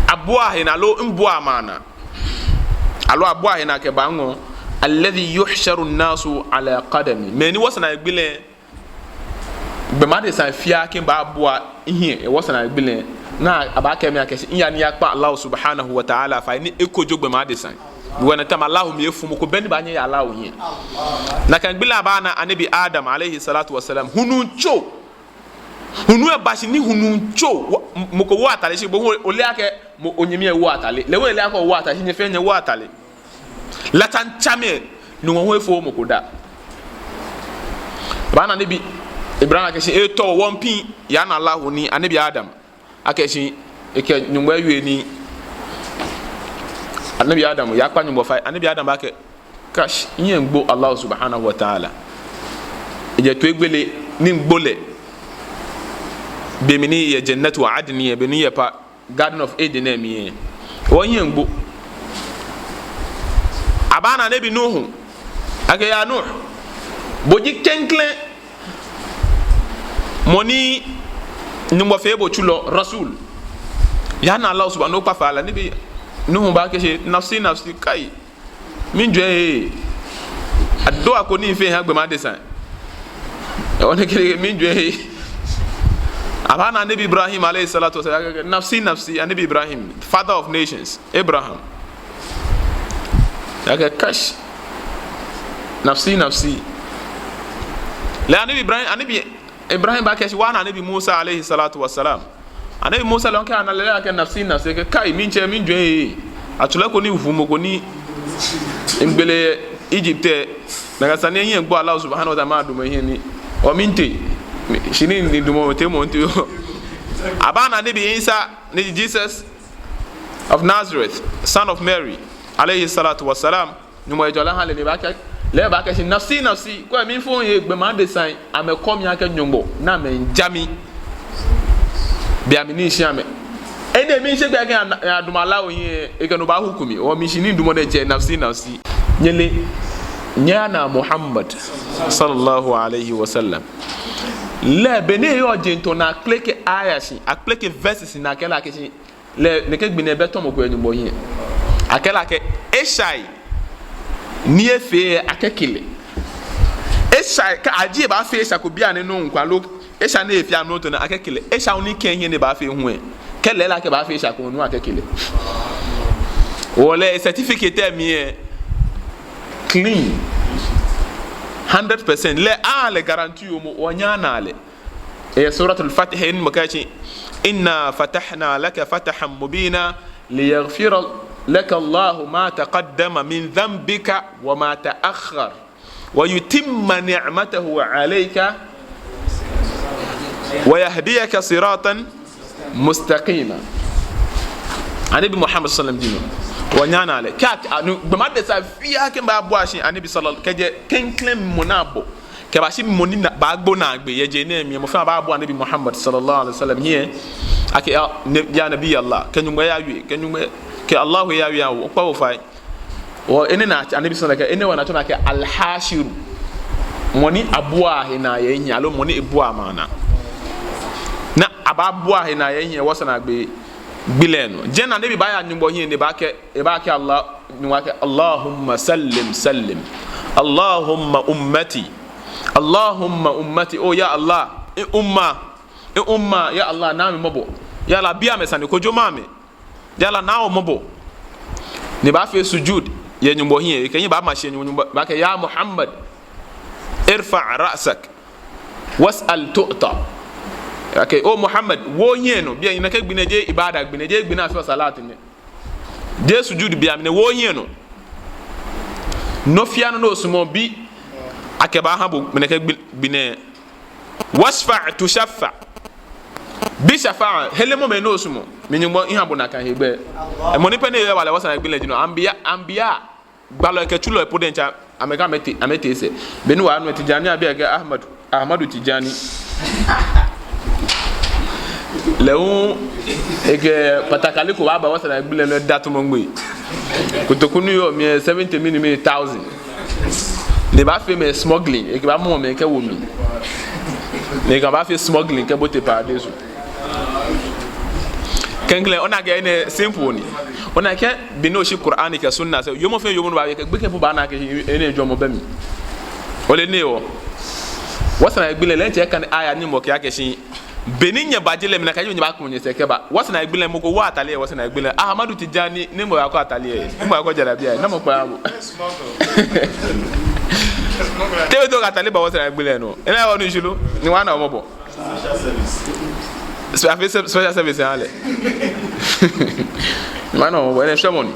abuaa he naa aloo mibuaa mɛi anaa. Aloo abuaa he naa kɛbaa miŋɔɔ. Alladhi yuhsharu an-nasu ala qadami. Mɛi ni wɔsɛɛ naagbee lɛ, gbɔmɔ adesa fɛɛ kɛbabua mihiɛ, wɔsɛɛ naagbee lɛ. Ni abaakɛɛ mi akɛshi, miya ni miyakpa Allah subhanahu wa ta'ala fai ni ekojo gbɔmɔ adesa. Wɔna tamɔ Allah mli efu, mɔ ko bɛ ni baanyɛ aya Allah hiɛ. Nakai gbi lɛ abaana Annabi Adam alayhi salatu wa salam. Hulu tso. Hulu lɛ ba shi ni hulu tso. Wɔ-, m-, mɔ ko wooo atade shi, bo hu ole akɛ mɔ, onyɛmi lɛ wooo atade. Lɛ hu ele akɛ owooo atade shi, nyɛ fɛɛ nyɛwooo atade. Latsa ntsa mli, Nyɔŋmɔ hu efooo mɔ ko daa. Abaana Annabi Ibrahim akɛshi etɔ wɔŋ pii, eyana Allah ni Annabi Adam. Akɛshi ekɛ Nyɔŋmɔ ewie ni Annabi Adam yakpa Nyɔŋmɔ fai. Annabi Adam baakɛɛ, kash, mihiɛ miigbo Allah subhanahu wa ta'ala. Ejɛ toigbele ni miigbo lɛ. Be mli ni miyɛ Jannatu Adni lɛ, be ni miyɛ pa Garden of Eden lɛ mli lɛ. Hewɔ mihiɛ miigbo. Abaana Annabi Nuhu. Akɛɛ ya Nuh, bo ji klɛŋklɛŋ mɔ ni Nyɔŋmɔ fee bo tsulɔ, Rasul. Yana Allah subhanahu, okpa fai lɛ. Annabi Nuhu baakɛɛ akɛshi, nafsi, nafsi, kai. Miijwɛŋ he. Adua ko ni mifee miha gbɔmɔ adesa. Hewɔ ni ekɛɛ miijwɛŋ he. Abaana Annabi Ibrahim alayhi salatu wa salam, nafsi, nafsi, Annabi Ibrahim, father of nations, Abraham. Akɛɛ kash. Nafsi, nafsi. Lɛ Annabi Ibrahim, Annabi Ibrahim baakɛɛ akɛshi wɔna Annabi Musa alayhi salatu wa salam. Annabi Musa lɛ hu kɛ ana lɛ lɛ akɛɛ nafsi, nafsi, ekɛɛ kai, miitsɛ, miijwɛŋ he. Atsulɔ ko ni hu mɔ ko ni miigbele Egypt lɛ. Nakai sane lɛ mihiɛ miigbo Allah subhanahu wa ta'ala, madamɔ hiɛ ni. Hewɔ miitee. Shi ni midamɔ, mitee mɔ mitee. Abaana Annabi Isa ni Jesus of Nazareth, son of Mary, alayhi salatu wa salam. Nyɔŋmɔ ejɔɔ lɛ eha lɛ ni ebaakɛɛ, lɛ ebaakɛɛ akɛshi nafsi, nafsi, kwɛ, mifooo mihe gbɔmɔ adesai, amɛkɔ mi akɛ Nyɔŋmɔ, ni amɛmiija mi. Be mli ni mishi amɛ. Enɛ miishe gbɛ akɛ ana-, adamɔ Allah hiɛ, ekɛ no baahuku mi, hewɔ mishi ni midamɔ nɛɛ jɛ nafsi, nafsi. Nyɛle, nyɛna Muhammad, sallallahu alayhi wa sallam. Lɛ be ni eyɔɔ jeŋ tɔɔ ni akpeleke aya shi, akpeleke verses ni akɛɛ lɛ akɛshi, lɛ, nɛkɛ gbi nɛɛ ebɛ tɔmɔ ko yɛ Nyɔŋmɔ hiɛ. Akɛɛ lɛ akɛ eshai ni efee akɛke lɛ. Esha, kɛ aji ebaafee esha ko bianɛ nɔ ŋkwa lo, esha ni efee amrɔ too nɛɛ akɛke lɛ. Esha ni kɛ hiɛ ni ebaafee hu lɛ, kɛ lɛ lɛ akɛ ebaafee esha ko nɔ akɛke lɛ. Wɔ lɛ certificate lɛ mli lɛ clean. Hundred percent. Lɛ, aa lɛ guarantee yoomo, wɔnyɛŋ wɔna lɛ. Eyɛ Suratul Fath ni mɔ kɛɛ akɛ, إنا فتحنا لك فتحا مبينا ليغفر لك الله ما تقدم من ذنبك وما تأخر ويتم نعمته عليك ويهديك صراطا مستقيما. Anabi Muhammad sallallahu alaihi wasallam ji no. Wɔnyɛŋ wɔna lɛ. Kɛ, anu, gbɔmɔ adesa fɛɛ kɛbabua shi Anabi sallallahu, kɛjɛ klɛŋklɛŋ mɔ ni abɔ kɛbashi mɔ ni na, baagbo naagbee yɛ je nɛɛ mli, mɔ fɛɛ baabua Anabi Muhammad sallallahu alaihi wasallam hiɛ. Akɛ, ya, ne, ya Nabi Allah, kɛ Nyɔŋmɔ yawie, kɛ Nyɔŋmɔ, kɛ Allah yawie, awo, okpa bo fai. Wɔ, enɛ naa, Anabi sallallahu alaihi wasallam kɛɛ, enɛ hewɔ ni atsɛɔ mi akɛ Al-Hashiru. Mɔ ni abuaa he naa yɛ ehiɛ, aloo mɔ ni ebuaa maŋ naa. Ni abaabua he naa yɛ ehiɛ, wɔsɛɛ naagbee gbi lɛ nɔ. Jɛi ni Anabi baaya Nyɔŋmɔ hiɛ ni ebaakɛɛ, ebaakɛɛ Allah, Nyɔŋmɔ akɛ, اللهم سلم سلم. اللهم أمتي. اللهم أمتي. Oh, ya Allah, mi umma, mi umma, ya Allah, na amɛ mɔbɔ. Ya Allah, bi amɛ sane, kojo ma amɛ. Ya Allah, na amɛ mɔbɔ. Ni ebaafee sujud yɛ Nyɔŋmɔ hiɛ, ekɛ ehiɛ baama shi yɛ Nyɔŋmɔ, Nyɔŋmɔ baakɛɛ, يا محمد ارفع رأسك واسأل تعطى. Akɛ, oh Muhammad, wo ohiɛ nɔ, bianɛ nɛkɛ gbi nɛɛ jeee ibada gbi nɛɛ, jeee gbi ni afeɔ salat nɛɛ. Jeee sujud bianɛ, wo ohiɛ nɔ. Nɔ fɛɛ nɔ ni osumɔɔ bi, akɛbaaha bo nɛkɛ gbi, gbi nɛɛ. واشفع تشفع. Bi shafa'a, helemɔ mɛi ni osumɔɔ. Mi Nyɔŋmɔ miha bo nakai hegbɛ. Mɔ ni pɛ ni ewa lɛ wɔsɛɛ naagbee gbi lɛ ji no. Anbiya, anbiya. Gbalɔi kɛ tsulɔi po diɛŋtsɛ, amɛkɛɛ amɛtee, amɛtee sɛɛ. Be ni wɔnu lɛ Tijani abi akɛ Ahmadu, Ahmadu Tijani. Lɛ hu, ekɛ patakali ko baaba wɔsɛɛ naagbee gbi lɛ, lɛ da tumɔ ŋmɛ. Kotoku ni yɔɔ mli lɛ seventy mɛni mɛni thousand. Ni ebaafee mɛi smuggling, ekɛbaamɔ mɛi kɛwo mli. Ni ekɛbaafee smuggling kɛbote paradeiso. Klɛŋklɛŋ, ona akɛ enɛ simple ni. Ona akɛ be ni oshi Qur'an kɛ sunna sɛɛ, yoomo fɛɛ yoomo ni baawie kɛ gbekɛ po baana akɛ enɛ jɔɔmɔ bɛ mli. Ole nɛɛ oo. Wɔsɛɛ naagbee gbi lɛ, lɛ diɛŋtsɛ kane aya ni mɔ kɛɛ akɛ shi, be ni nyɛba je lɛ, mina akɛ nyɛbaaku nyɛsɛɛ kɛba. Wɔsɛɛ naagbee gbi lɛ, mɔ ko wooo atade yɛ wɔsɛɛ naagbee gbi lɛ. Ahmadu Tijani, ni mɔ ko atade yɛ. Ni mɔ ko jalabiya yɛ. Namɔ kpa bo. Te oto kɛ atade ba wɔsɛɛ naagbee gbi lɛ nɔ. Ena wɔnu shishi lo. Ni wɔna mɔbɔ. Spe-, afee se-, special service aha lɛ. Mano, wene shemon.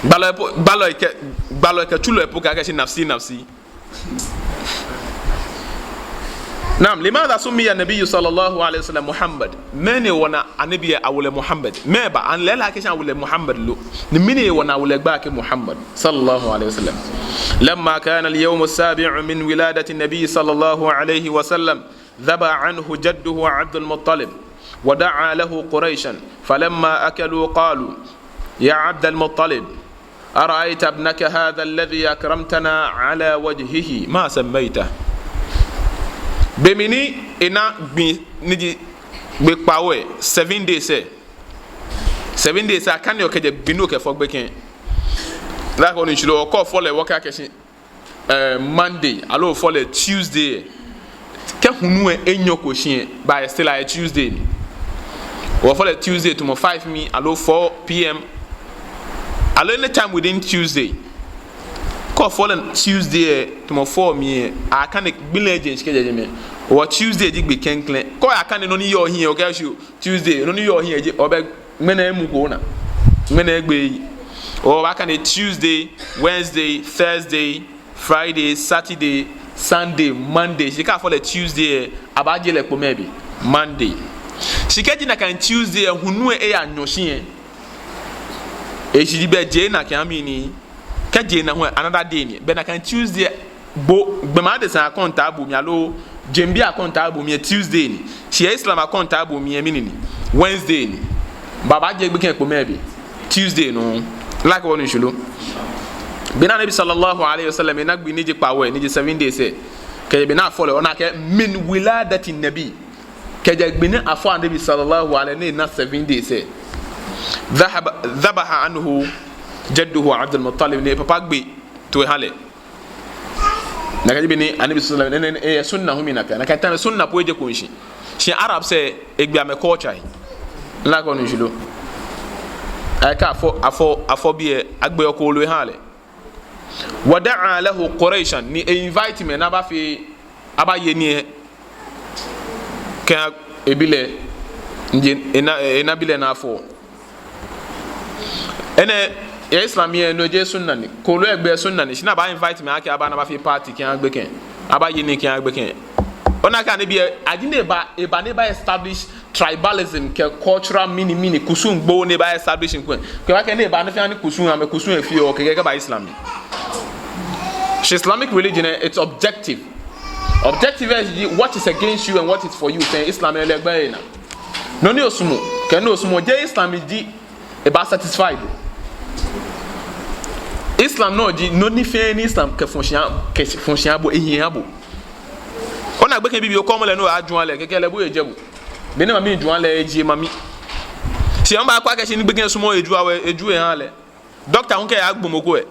Gbalɔi po, gbalɔi kɛ, gbalɔi kɛ tsulɔi po kɛɛ akɛ shi nafsi, nafsi. Naam, لماذا سمي النبي صلى الله عليه وسلم محمد؟ Mɛni hewɔ ni Anabi awo lɛ Muhammad? Mɛɛba, ani lɛ lɛ akɛ shi awo lɛ Muhammad lo? Ni mɛni hewɔ ni awo lɛ gbɛi akɛ Muhammad, صلى الله عليه وسلم؟ لما كان اليوم السابع من ولادة النبي صلى الله عليه وسلم، ذبح عنه جده عبد المطلب، ودعا له قريشا، فلما أكلوا قالوا: يا عبد المطلب، أرأيت ابنك هذا الذي أكرمتنا على وجهه ما سميته؟ Be mli ni ena gbi ni ji gbi kpawo lɛ, seven days lɛ. Seven days lɛ, akaneɔ kɛjɛ gbi ni okɛfɔ gbekɛ. Like onu shishi lo, kɛ ofɔ lɛ, wɔkɛɛ akɛ shi, eh, Monday, aloo ofɔ lɛ Tuesday. Kɛ hulu lɛ enyɔko shi lɛ, but still ayɛ Tuesday ni. Ofɔ lɛ Tuesday tamɔ five mli, aloo four P M, aloo any time within Tuesday. Kɛ ofɔ lɛ Tuesday lɛ tamɔ four mli lɛ, akane gbi lɛ jeŋ shi kɛjɛ jɛmɛ. Hewɔ Tuesday ji gbi klɛŋklɛŋ. Kɛ oyakane nɔ ni yɔɔ ohiɛ lɛ, okɛɛ shi Tuesday, nɔ ni yɔɔ ohiɛ ji, obɛ ŋmɛnɛ emu ko ona. Ŋmɛnɛ egbe yi. Obaakane Tuesday, Wednesday, Thursday, Friday, Saturday, Sunday, Monday. Shi kɛ afɔ lɛ Tuesday lɛ, abaajie lɛ kpo mɛɛ be? Monday. Shi kɛji nakai Tuesday lɛ hulu lɛ eyanyɔ shi lɛ, eshishi ji be jeee nakai amini. Kɛ jeee nakai hu lɛ, another day ni. Be nakai Tuesday lɛ, bo, gbɔmɔ adesa akɔntaabuu mli aloo jeŋbii akɔntaabuu mli lɛ Tuesday ni. Shi yɛ Islam akɔntaabuu mli lɛ mɛni ni? Wednesday ni. Abaajie gbekɛ lɛ kpo mɛɛ be? Tuesday nɔŋŋ. Like onu shishi lo. Be ni Anabi صلى الله عليه وسلم ena gbi ni ji kpawo lɛ, ni ji seven days lɛ, kɛjɛ be ni afɔ lɛ, ona akɛ من ولادة النبي. Kɛjɛ gbi ni afɔ Anabi صلى الله عليه وسلم ni ena seven days lɛ, ذهب، ذبح عنه جده عبد المطلب, ni epapa gbe toi eha lɛ. Nakai ji bɔ ni Anabi sallallahu alaihi wasallam, nɛɛ, nɛɛ, eh, sunna hu mi nakai. Nakai time sunna po eje ko shishi. Shi Arabs lɛ, egbe amɛ culture. Nakai onu shishi lo. Akɛ afɔ, afɔ, afɔ bi lɛ, agbe kooloi aha lɛ. Wa da'a lahu Qurayshan, ni e-invite mɛi ni abafee, abaye nii lɛ kɛha ebi lɛ, ni je, ena, enabi lɛ ni afɔ. Enɛ, yɛ Islam lɛ, no jeee sunna ni. Kooloi lɛ gbɛ sunna ni. Shi ni aba-invite mɛi akɛ aba ni abafee party kɛha gbekɛ, abaye nii kɛha gbekɛ. Ona akɛ Anabi lɛ, eji ni eba, eba ni eba-establish tribalism kɛ cultural mɛni mɛni, kusum gbo ni eba-establish ŋkwɛ. Kɛ akɛni eba ni fɛɛ ni kusum, amɛ kusum lɛ feɔ, kɛkɛ kɛba Islam. Shi Islamic religion lɛ, it's objective. Objective lɛ ji what is against you and what is for you. Fɛɛ Islam lɛ lɛ gbɛ lɛ naa. Nɔ ni osumɔɔ, kɛ nɔ ni osumɔɔɔ, jeee Islam ji eba-satisfy bo. Islam nɔ ji nɔ ni fɛɛ ni Islam kɛfɔ̃ shi aha, kɛfɔ̃ shi aha bo, ehi aha bo. Ona gbekɛ bibioo ko mɔ lɛ nɔ ajwɛŋ lɛ, kɛkɛ lɛ bo ejɛ bo. Be ni mami jwɛŋ lɛ, ejie mami. Shi amɛbaakɛɛ akɛ shi ni gbekɛ sumɔɔɔ ejwɛŋ lɛ, ejwɛŋ lɛ aha lɛ. Doctor hu kɛɛ agbo mɔ ko lɛ,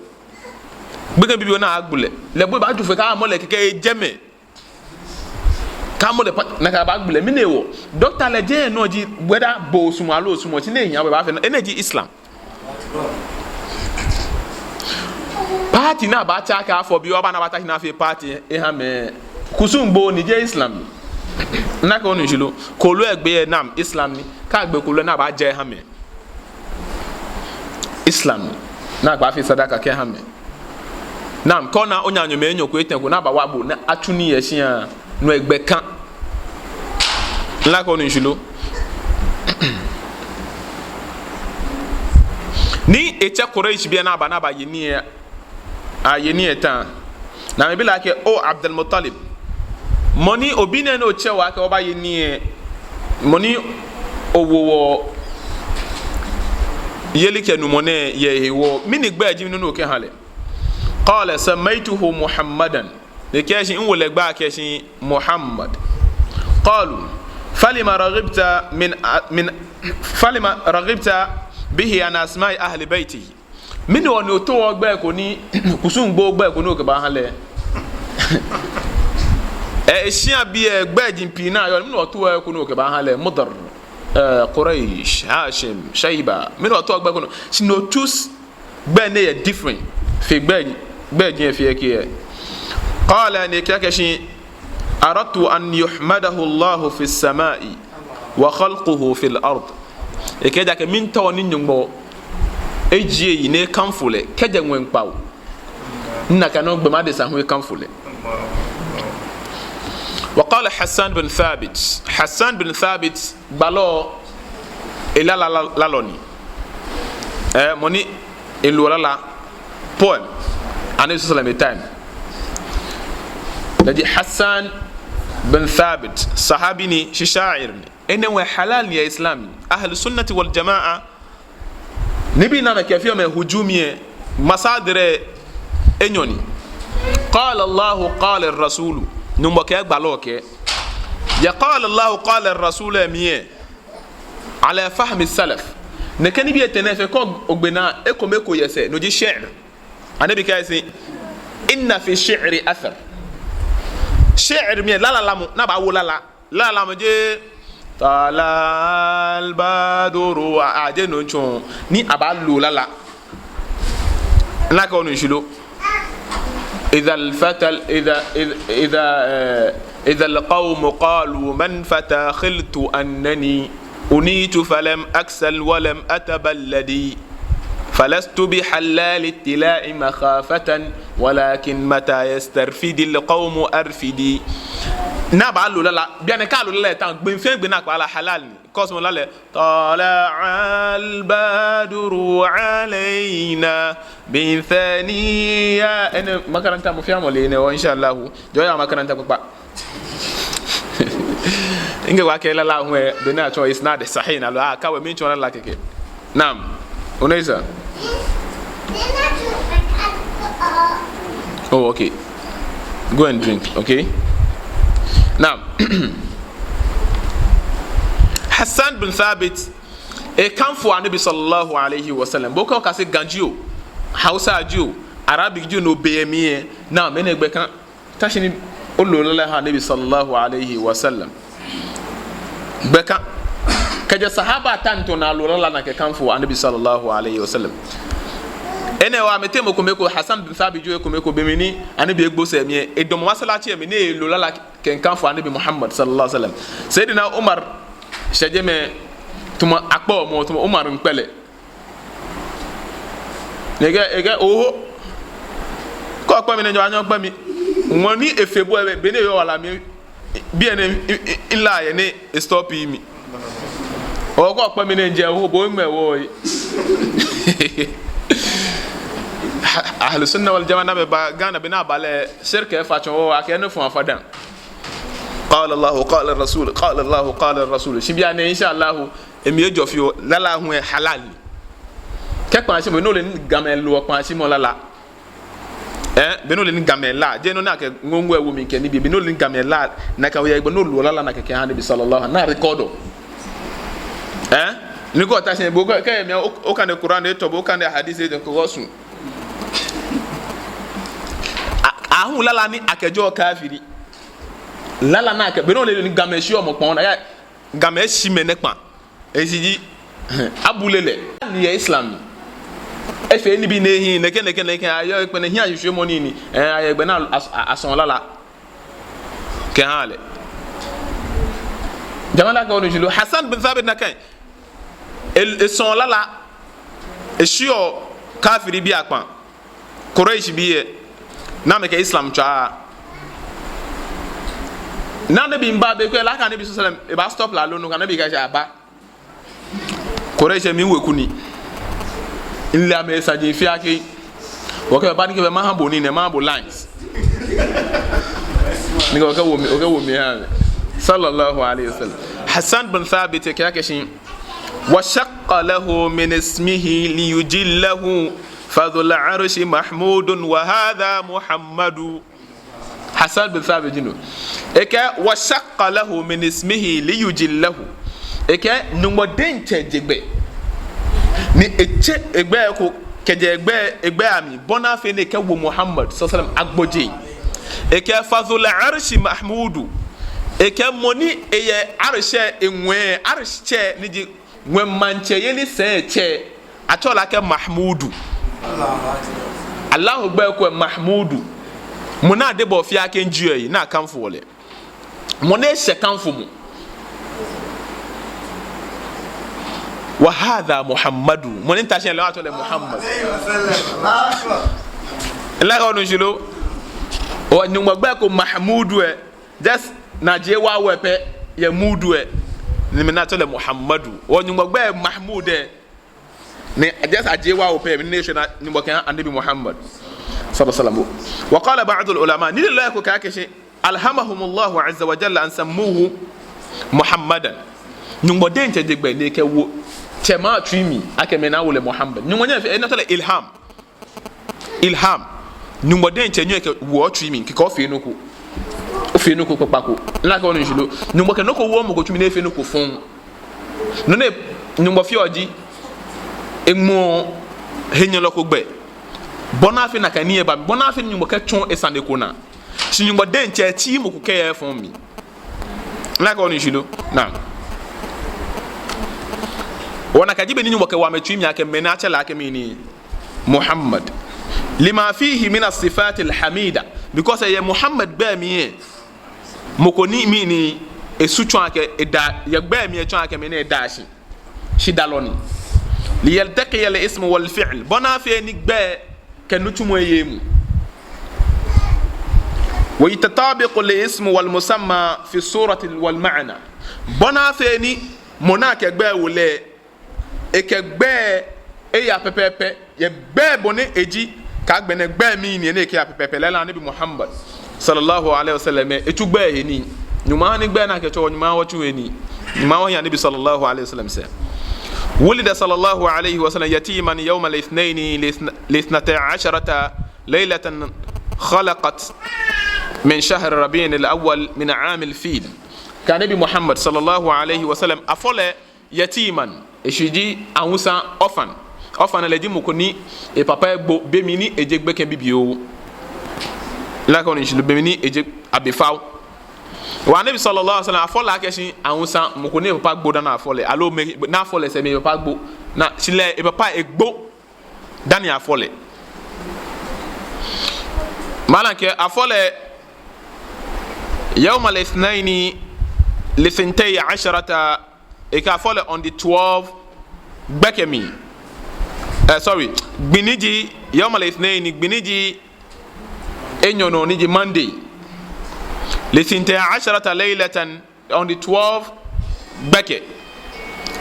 gbekɛ bibioo ni agbo lɛ, lɛ bo baaju fɛɛ kɛ mɔ lɛ kɛkɛ ejɛ mɛi. Kɛ mɔ lɛ pɛ, nakai baagbo lɛ. Mɛni hewɔ? Doctor lɛ jeee nɔ ji whether bo osumɔɔ aloo osumɔɔɔ, shi ni ehi aha bo ebaafee nɔ, enɛ ji Islam. Party ni abaatsɛ akɛ afɔ bi, aba ni abata shi ni afee party aha mɛi. Kusum gbo ni, jeee Islam ni. Nakai onu shishi lo. Kooloi lɛ gbɛ lɛ, naam, Islam ni. Kɛ agbe kooloi lɛ ni abaajɛ aha mɛi. Islam ni. Ni abaafee sadaka kɛha mɛi. Naam, kɛ ona onaanyo mɛi enyɔ ko etɛ ko ni abawa bo ni atsu nii yɛ shia, no egbɛ ka. Nakai onu shishi lo. Ni etsɛ Quraysh bii ni aba ni abaye nii lɛ, aye nii lɛ eta. Ni amɛbi lɛ akɛ, O Abdul Muttalib, mɔ ni obi nɛɛ ni otsɛ wɔ akɛ wɔbaye nii lɛ, mɔ ni owo wɔ yelikɛnumɔ nɛɛ yɛ ehewɔ, mɛni gbɛi ji nɔ ni okɛha lɛ? Qala sammaytuhu Muhammadan. Ni ekɛɛ shi, miwo lɛ gbɛi akɛ shi Muhammad. Qalu falima raghibta min, min, falima raghibta bihi an asma'i ahli baytihi. Mɛni hewɔ ni otaooo gbɛi ko ni, kusum gbo gbɛi ko ni okɛbaaha lɛ? Eh, eshia bii lɛ gbɛi pii ni yɔɔ, mɛni hewɔ otaooo eko ni okɛbaaha lɛ? Mudar, eh, Quraysh, Hashim, Shayba. Mɛni hewɔ otaooo gbɛi ko ni, shi ni o-choose gbɛi ni yɛ different fe gbɛi, gbɛi ni efee ekɛɛ lɛ? Qala, ni ekɛɛ akɛ shi, aradtu an yuhmadahu Allahu fi samai wa khalquhu fil ard. Ekɛɛ ejaakɛ miitao ni Nyɔŋmɔ ejie eyi ni ekanfo lɛ kɛjɛ ŋwɛi kpawo. Ni nakai nɔŋŋ gbɔmɔ adesa hu ekanfo lɛ. Wa qala Hassan bin Thabit. Hassan bin Thabit, gbalɔ, elala, la-, lalɔ ni. Eh, mɔ ni eloɔ lala, poem, Anabi sallallahu alaihi wasallam time. That is Hassan bin Thabit, sahabi ni, shi sha'ir ni. Enɛ hu halal ni yɛ Islam. Ahlu Sunnati wal Jama'a, nibii ni amɛkɛfeɔ amɛ hujumi lɛ, masadir lɛ enyɔ ni. Qala Allahu, qala Rasulu. Nyɔŋmɔ kɛɛ, gbalɔ kɛɛ. Yɛ qala Allahu, qala Rasulu lɛ mli lɛ, ala fahmi salaf. Nɛkɛ nibii etɛ nɛɛ fɛɛ, kɛ ogbe naa, ekomeko yɛ sɛɛ, no ji shi'r. Anabi kɛɛ shi, inna fi shi'ri athar. Shi'r mli lɛ, lala lamɔ, ni abaawo lala. Lala lamɔ ji, tala'al badru, a, a, jeee no ntsɔɔ, ni abaalo lala. Nakai onu shishi lo. Idha al-fatal, idha, idha, idha, eh, idha al-qawmu qalu man fata khiltu annani unitu falam aksal walam ataballadi. Falastu bihallali tila'i makhafatan, walakin mata yastarfidi al-qawmu arfidi. Ni abaalo lala, bianɛ kɛ alo lala lɛ tan, gbi fɛɛ gbi ni akpa lɛ halal ni. Kɛ osumɔ lala lɛ, tala'al badru alayna bi thaniya. Enɛ makaranta mɔ fɛɛ mɔ le enɛ, insha Allah. Jɔ ya makaranta kpakpa. Mikɛɛ akɛ lala hu lɛ, bɔ ni atsɔɔ isnad sahih ni aloo, a, kawɛ miitsɔɔ lala kɛkɛ. Naam. Unaisa. Oh, okay. Go and drink, okay? Naam. Hassan bin Thabit, ekanfo Anabi sallallahu alayhi wa sallam. Bo kɛ okase Ga jio, Hausa jio, Arabic jio, no be mli lɛ. Naam, enɛ gbɛ ka. ta shi ni olo lala ha Annabi sallallahu alaihi wasallam. Bɛ ka, kɛjɛ sahaba tanto ni alo lala ni akɛkanfo Annabi sallallahu alaihi wasallam. Enɛ hewɔ amɛteŋ mɔ kome ko, Hassan bin Thabit jio ekome ko, be mli ni Annabi egbo sɛɛ mli lɛ, edamɔ masalaci lɛ mli ni elo lala kɛkanfo Annabi Muhammad sallallahu alaihi wasallam. Sayyidina Umar shɛ jɛmɛ, tamɔ akpɔ mɔ, tamɔ Umar miikpɛ lɛ. Ni ekɛɛ, ekɛɛ, oho. Kɛ okpɛ mi nɛɛ, nyɔ, anyɔ kpɛ mi. Mɔ ni efee bo lɛ, be ni eyɔɔ wala mli, biɛ nɛɛ, mi, mi, mi, mila yɛ ni e-stop mi. Oho, kɛ okpɛ mi nɛɛ, jeee oho, bo ŋmɛ wo yi. Ahlu Sunna wal Jamaa, ni amɛba Ghana, be ni aba lɛ, shirk efa tsɔ wɔ, akɛ nɔ fɔŋ afa dã. Qala Allahu, qala Rasul, qala Allahu, qala Rasul. Shi bianɛ, insha Allahu, emli ejɔ fioo, lala hu lɛ halal ni. Kɛ kpãashimɔ, be ni ole ni Gamɛi loɔ kpãashimɔ lala. Eh, be ni ole ni Gamɛi laa. Jeee nɔ ni akɛ ŋoŋo ewo mli kɛ nibii. Be ni ole ni Gamɛi laa. Ni akɛ oyɛ gbɛ ni olo lala ni akɛkɛha Annabi sallallahu alaihi wasallam. Ni a-record-ɔ. Eh? Ni kɛ ota shi bo kɛ, kɛ mia o, okane Quran lɛ tɔ bo, okane hadith lɛ tɔ ko su. A, ahu lala ni akɛjɛɔ kafiri. Lala ni akɛ, be ni ole ni Gamɛi shiɔ mɔ kpɔŋ naa. Ya, Gamɛi shi mɛnɛ kpãa. Eshishi ji, abule lɛ. Ni yɛ Islam mli. Efee nibii ni ehiii, nɛkɛ, nɛkɛ, nɛkɛ, ayɛ gbɛ ni ehiii, ayɛ shwɛmɔ nii ni. Eh, ayɛ gbɛ ni a-, a-, asɔɔ lala kɛhaa lɛ. Jama, ni akɛ onu shishi lo. Hassan bin Thabit nakai. E-, esɔɔ lala. Eshiɔ kafiribii akpãa. Quraysh bii lɛ, ni amɛkɛ Islam tswaa. Ni Annabi miiba be ko lɛ, akɛ Annabi sallallahu alaihi wasallam, eba-stop lɛ aloo nɔ ko, Annabi kɛɛ shi aba. Quraysh mli weku ni. Mile amɛsaji fiaa kɛ. Wɔkɛ bɛ ba ni kɛ bɛ maha bo nii nɛɛ, maha bo lines. Ni okɛ wo mi, okɛ wo mi ha. Sallallahu alaihi wasallam. Hassan bin Thabit kɛɛ akɛ shi. Wa shaqqa lahu min ismihi liyujillahu. Fa dhul arshi mahmudun wa hadha Muhammadu. Hassan bin Thabit ji no. Ekɛɛ, wa shaqqa lahu min ismihi liyujillahu. Ekɛɛ, Nyɔŋmɔ diɛŋtsɛ je gbɛ. Ni etsɛ egbɛi ko, kɛjɛ egbɛi, egbɛi amli, bɔ ni afee ni ekɛwo Muhammad, sallallahu alaihi wasallam, agbojee. Ekɛɛ, fa dhul arshi mahmudu. Ekɛɛ, mɔ ni eyɛ arsh lɛ eŋwɛi, arsh tsɛ ni ji ŋwɛi maŋtsɛyeli sɛi tsɛ, atsɛɔ lɛ akɛ Mahmudu. Allahu gbɛi ko Mahmudu. Mɔ ni adebɔɔ fiaa kɛ jio lɛ, ni akanfoɔ lɛ. Mɔ ni eshɛ kanfomɔ. Wa hadha Muhammadu. Mɔ ni ta shi lɛ, atsɛɔ lɛ Muhammad. Ila ka onu shishi lo. O Nyɔŋmɔ gbɛi ko Mahmudu lɛ. Just ni ajie waw lɛ pɛ yɛ mudu lɛ, ni mɛi ni atsɛɔ lɛ Muhammadu. O Nyɔŋmɔ gbɛi Mahmud lɛ, ni just ajie waw lɛ pɛ, mɛi ni eshwɛ ni Nyɔŋmɔ kɛha Annabi Muhammad, sallallahu alaihi wasallam. Wa qala ba'dul ulama, nilelɔi ko kɛɛ akɛ shi, alhamahumullahu azza wa jalla an sammuhu Muhammadan. Nyɔŋmɔ diɛŋtsɛ je gbɛ ni ekɛwo tsɛmɛi atsui mli akɛ mɛi ni awo lɛ Muhammad. Nyɔŋmɔ nyɛ fɛɛ, enɛ atsɛɔ lɛ ilham. Ilham. Nyɔŋmɔ diɛŋtsɛ nyɛ kɛwo otsui mli, kɛkɛ ofee nɔ ko. Ofee nɔ ko kpakpa ko. Ila ka onu shishi lo. Nyɔŋmɔ kɛ nɔ ko woɔ mɔ ko tsui mli ni efee nɔ ko fɔŋ. Nɔ ni Nyɔŋmɔ feɔ ji, eŋmɛɔ henyɛlɔ ko gbɛ. Bɔ ni afee ni nakai nii lɛ aba, bɔ ni afee ni Nyɔŋmɔ kɛtsɔɔ esane ko naa. Shi Nyɔŋmɔ diɛŋtsɛ etsiii mɔ ko kɛyaa efɔŋ mli. Ila ka onu shishi lo. Naam. Ona akɛ ji bɔ ni Nyɔŋmɔ kɛwo amɛtsui mli akɛ mɛi ni atsɛ lɛ akɛ mɛni? Muhammad. Lima fihi mina sifatil hamida. Because eyɛ Muhammad gbɛi mli lɛ, mɔ ko ni mɛni, esu tsɔɔ akɛ, eda, yɛ gbɛi mli lɛ tsɔɔ akɛ mɛni, edaa shi. Shidalɔ ni. Liyaltaqiya al-ismu wal-fi'l. Bɔ ni afee ni gbɛi kɛ nitsumɔ aye emuu. Wa yatatabiqu al-ismu wal-musamma fi surati wal-ma'na. Bɔ ni afee ni mɔ ni akɛ gbɛi wo lɛ, ekɛ gbɛi aya pɛpɛɛpɛ, yɛ gbɛi bɔ ni eji, kɛ agbɛnɛ gbɛi mli ni ekɛya pɛpɛɛpɛ, lɛɛlɛŋ Annabi Muhammad sallallahu alaihi wasallam, etsu gbɛi he nii. Nyɔŋmɔ aha ni gbɛi ni akɛtsɛɔ, Nyɔŋmɔ aha wɔtsu he nii. Nyɔŋmɔ aha wɔhe Annabi sallallahu alaihi wasallam sɛɛ. Wulida sallallahu alaihi wasallam yatiman yawma al-ithnaini li ithna-, li ithnatay asharata laylatan khalaqat min shahri rabi'in al-awwal min aam al-fil. Kɛ Annabi Muhammad sallallahu alaihi wasallam afɔ lɛ yatiman, eshishi ji awusã, orphan. Orphan lɛ ji mɔ ko ni epapa egbo, be mli ni eje gbekɛ bibioo. Lɛ kɛ onu shishi lo, be mli ni eje abɛfa wɔ. Wa Anabi sallallahu alaihi wasallam, afɔ lɛ akɛ shi awusa, mɔ ko ni epapa gbo dani afɔ lɛ. Aloo mɛi ni afɔ lɛ sɛɛ mɛi epapa gbo. Ni shi lɛ epapa egbo dani afɔ lɛ. Malam kɛɛ afɔ lɛ yawmal ithnaini li thintai asharata, ekɛɛ afɔ lɛ on the twelve gbɛkɛ mli. Eh, sorry, gbi ni ji yawmal ithnaini, gbi ni ji enyɔ nɔ ni ji Monday. Li thintai asharata laylatan, on the twelve gbɛkɛ.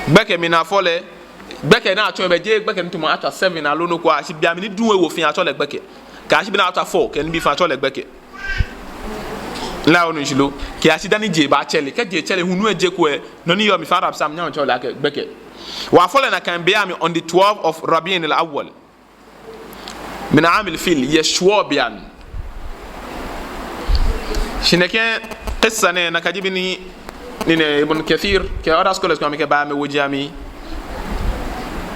Gbɛkɛ mli ni afɔ lɛ. Gbɛkɛ ni atsɔɔ lɛ bɛ, jeee gbɛkɛ ni tamɔ atswa seven aloo nɔ ko, shi be mli ni duŋ ewo fɛɛ atsɛɔ lɛ gbɛkɛ. Kɛyashi be ni atswa four kɛ nibii fɛɛ atsɛɔ lɛ gbɛkɛ. Lɛ onu shishi lo, kɛyashi dani je baatsɛre. Kɛ je tsɛre, hulu eje kwɛ, nɔ ni yɔɔ mli fɛɛ Arab sane nyɛɔ atsɛɔ lɛ akɛ gbɛkɛ. Wa afɔ lɛ nakai be mli on the twelve of Rabi'in al-Awwal. Min amil fil, yɛ Shuwa be mli. Shi nɛkɛ qissa nɛɛ, nakai ji bɔ ni, ni nɛɛ Ibn Kathir kɛ other scholars komɛi kɛba amɛwo jɛmɛ.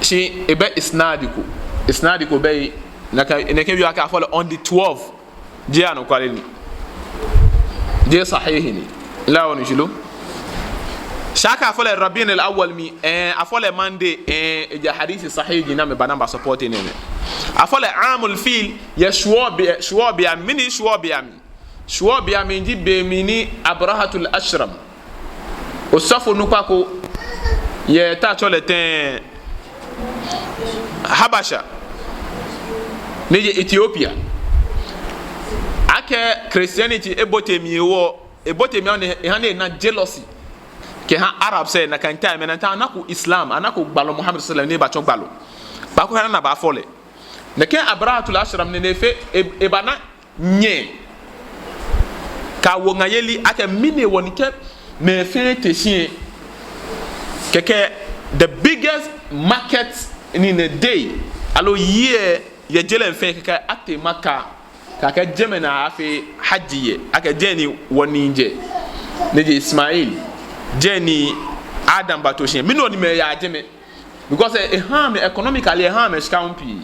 Shi ebɛ isnad ko. Isnad ko bɛ, nakai, nɛkɛ wieɔ akɛ afɔ lɛ on the twelve. Jeee anɔkwale ni. Jeee sahih ni. Lɛ onu shishi lo. Shi akɛ afɔ lɛ Rabi'in al-Awwal mli, eh, afɔ lɛ Monday, eh, eji hadith sahih ji ni amɛba ni amɛba support nɛɛ. Afɔ lɛ amul fil, yɛ Shuwa be, Shuwa be mli, mɛni Shuwa be mli. Shuwa be mli ji be mli ni Abrahatul Ashram, osɔfo nukpa ko, yɛ te atsɛɔ lɛ tɛŋŋ, Habasha, ni ji Ethiopia. Akɛ Christianity ebote mli hewɔ, ebote mli hewɔ ni ehã ni ena jealousy kɛhã Arabs lɛ, nakai time lɛ, nakai time lɛ anako Islam, anako gbalɔ Muhammad sallallahu alaihi wasallam ni ebatsɔ gbalɔ. Kpaako ehã ni ana baafɔ lɛ. Nɛkɛ Abrahatul Ashram nɛɛ ni efee, e, ebana nyɛ, kɛ awo ŋa yeli akɛ mɛni hewɔ ni kɛ mɛi fɛɛ te shi lɛ, kɛkɛ the biggest market ni nɛɛ day aloo year, yɛ je lɛ fɛɛ kɛkɛ atee Makka, kɛ akɛ jɛmɛ ni afeɔ hajj yɛ, akɛ jɛi ni wɔnii jɛ, ni ji Ismail, jɛi ni Adam bato shi. Mɛni hewɔ ni mɛi yaa jɛmɛ? Because, eh, ehã amɛ economically, ehã amɛ shika pii.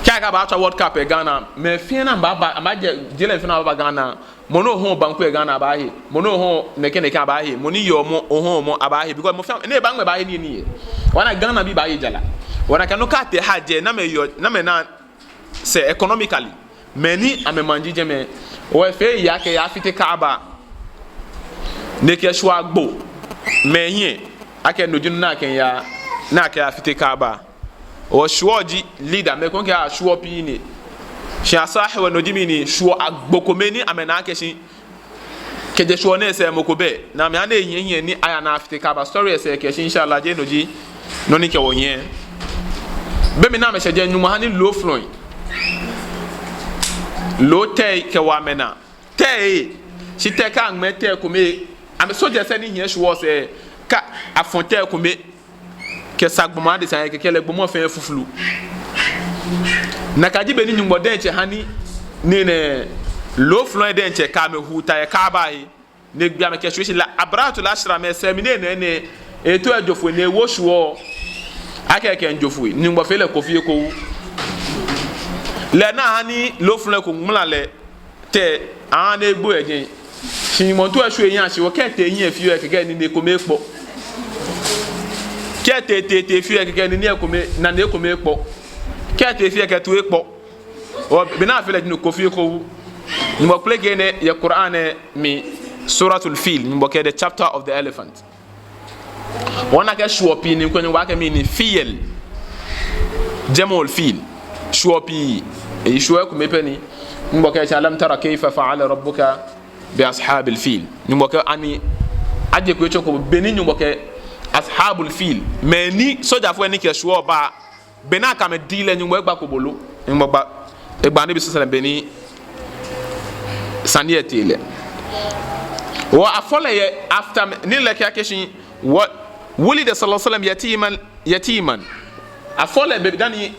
Kɛ akɛɛ abaatswa World Cup yɛ Ghana, mɛi fɛɛ ni baaba, amɛjɛ je lɛ fɛɛ ni baaba Ghana. Mɔ ni ohɔɔ banku yɛ Ghana abaahe. Mɔ ni ohɔɔ nɛkɛ nɛkɛ abaahe. Mɔ ni yɔɔ mɔ, ohɔɔ mɔ abaahe. Because mɔ fɛɛ ni eba ŋmɛ baahe nii ni yɛ. Wɔna Ghana bii baaye jara. Wɔna kɛ no kɛ atee hajj, ni amɛyɔɔ, ni amɛna sɛɛ economically. Mɛi ni amɛmaŋ ji jɛmɛ, wɔfee ya kɛyafite Kaaba. Ni ekɛ Shuwa gbo mɛi hiɛ akɛ no ji nɔ ni akɛya, ni akɛyafite Kaaba. Wɔ Shuwa ji leader, mɛi komɛi kɛɛ Shuwa pii ni. Shi asahi wɛ no ji mɛni, Shuwa agbo komɛi ni amɛna akɛ shi kɛjɛ Shuwa nɛɛ sɛɛ mɔ ko bɛ. Ni amɛhã ni ehiɛ hiɛ ni aya ni afite Kaaba. Story lɛ sɛɛ kɛ shi, inshallah, jeee no ji nɔ ni kɛ wɔ hiɛ. Be mli ni amɛshɛ jɛi, Nyɔŋmɔ hã ni loo flɔi, loo tɛi kɛwo amɛnaa. Tɛi, shi tɛi kɛ aŋmɛ tɛi kome, amɛ soldiers ni hiɛ Shuwa sɛɛ, kɛ afɔ tɛi kome kɛsa gbɔmɔ adesa lɛ, kɛkɛ lɛ gbɔmɔ fɛɛ fuflu. Nakai ji be ni Nyɔŋmɔ diɛŋtsɛ hã ni, ni nɛɛ loo flɔi diɛŋtsɛ kɛ amɛ hu ta yɛ Kaaba he. Ni egbe amɛ kɛshwie shi. Lɛ Abrahatul Ashram lɛ sɛɛ mli ni enɛ nɛɛ, eto ejo foi ni ewo Shuwa. Akɛ ekɛɛ ejo foi, Nyɔŋmɔ fee lɛ kofi ekoŋŋ. Lɛ ni ahã ni loo flɔi ko ŋmala lɛ tɛi, ahã ni egbo yɛ jɛi. Shi Nyɔŋmɔ to eshwie eya shi wɔ kɛ etee ehiɛ fioo lɛ kɛkɛ enine ekome kpɔ. Kɛ etee, tee, tee fioo lɛ kɛkɛ enine ekome, enane ekome kpɔ. Kɛ etee fioo lɛ kɛkɛ etoi kpɔ. Wɔ, be ni afee lɛ ji no kofi ekoŋŋ. Nyɔŋmɔ kpeleke enɛ yɛ Quran lɛ mli, Suratul Fil, Nyɔŋmɔ kɛɛ the chapter of the elephant. Wɔna akɛ Shuwa pii ni kwɛ ni wɔkɛɛ mɛni, fiyɛl. Jam'ul fil. Shuwa pii. Eji Shuwa ekome pɛ ni. Nyɔŋmɔ kɛɛ, "Alam tara kayfa fa'ala rabbuka bi ashabil fil." Nyɔŋmɔ kɛɛ ani, aje kpo etsɔɔ kpo bɔ ni Nyɔŋmɔ kɛɛ ashabul fil. Mɛi ni, sojafoi ni kɛ Shuwa ba, bɔ ni akɛ amɛ dii lɛ, Nyɔŋmɔ egba kpo bo lo. Nyɔŋmɔ gba, egba Anabi sallallahu alaihi wasallam bɔ ni sane lɛ tee lɛ. Wɔ afɔ lɛ yɛ after ni lɛ kɛɛ akɛ shi, wɔ, wulida sallallahu alaihi wasallam yatiman, yatiman. Afɔ lɛ be dani,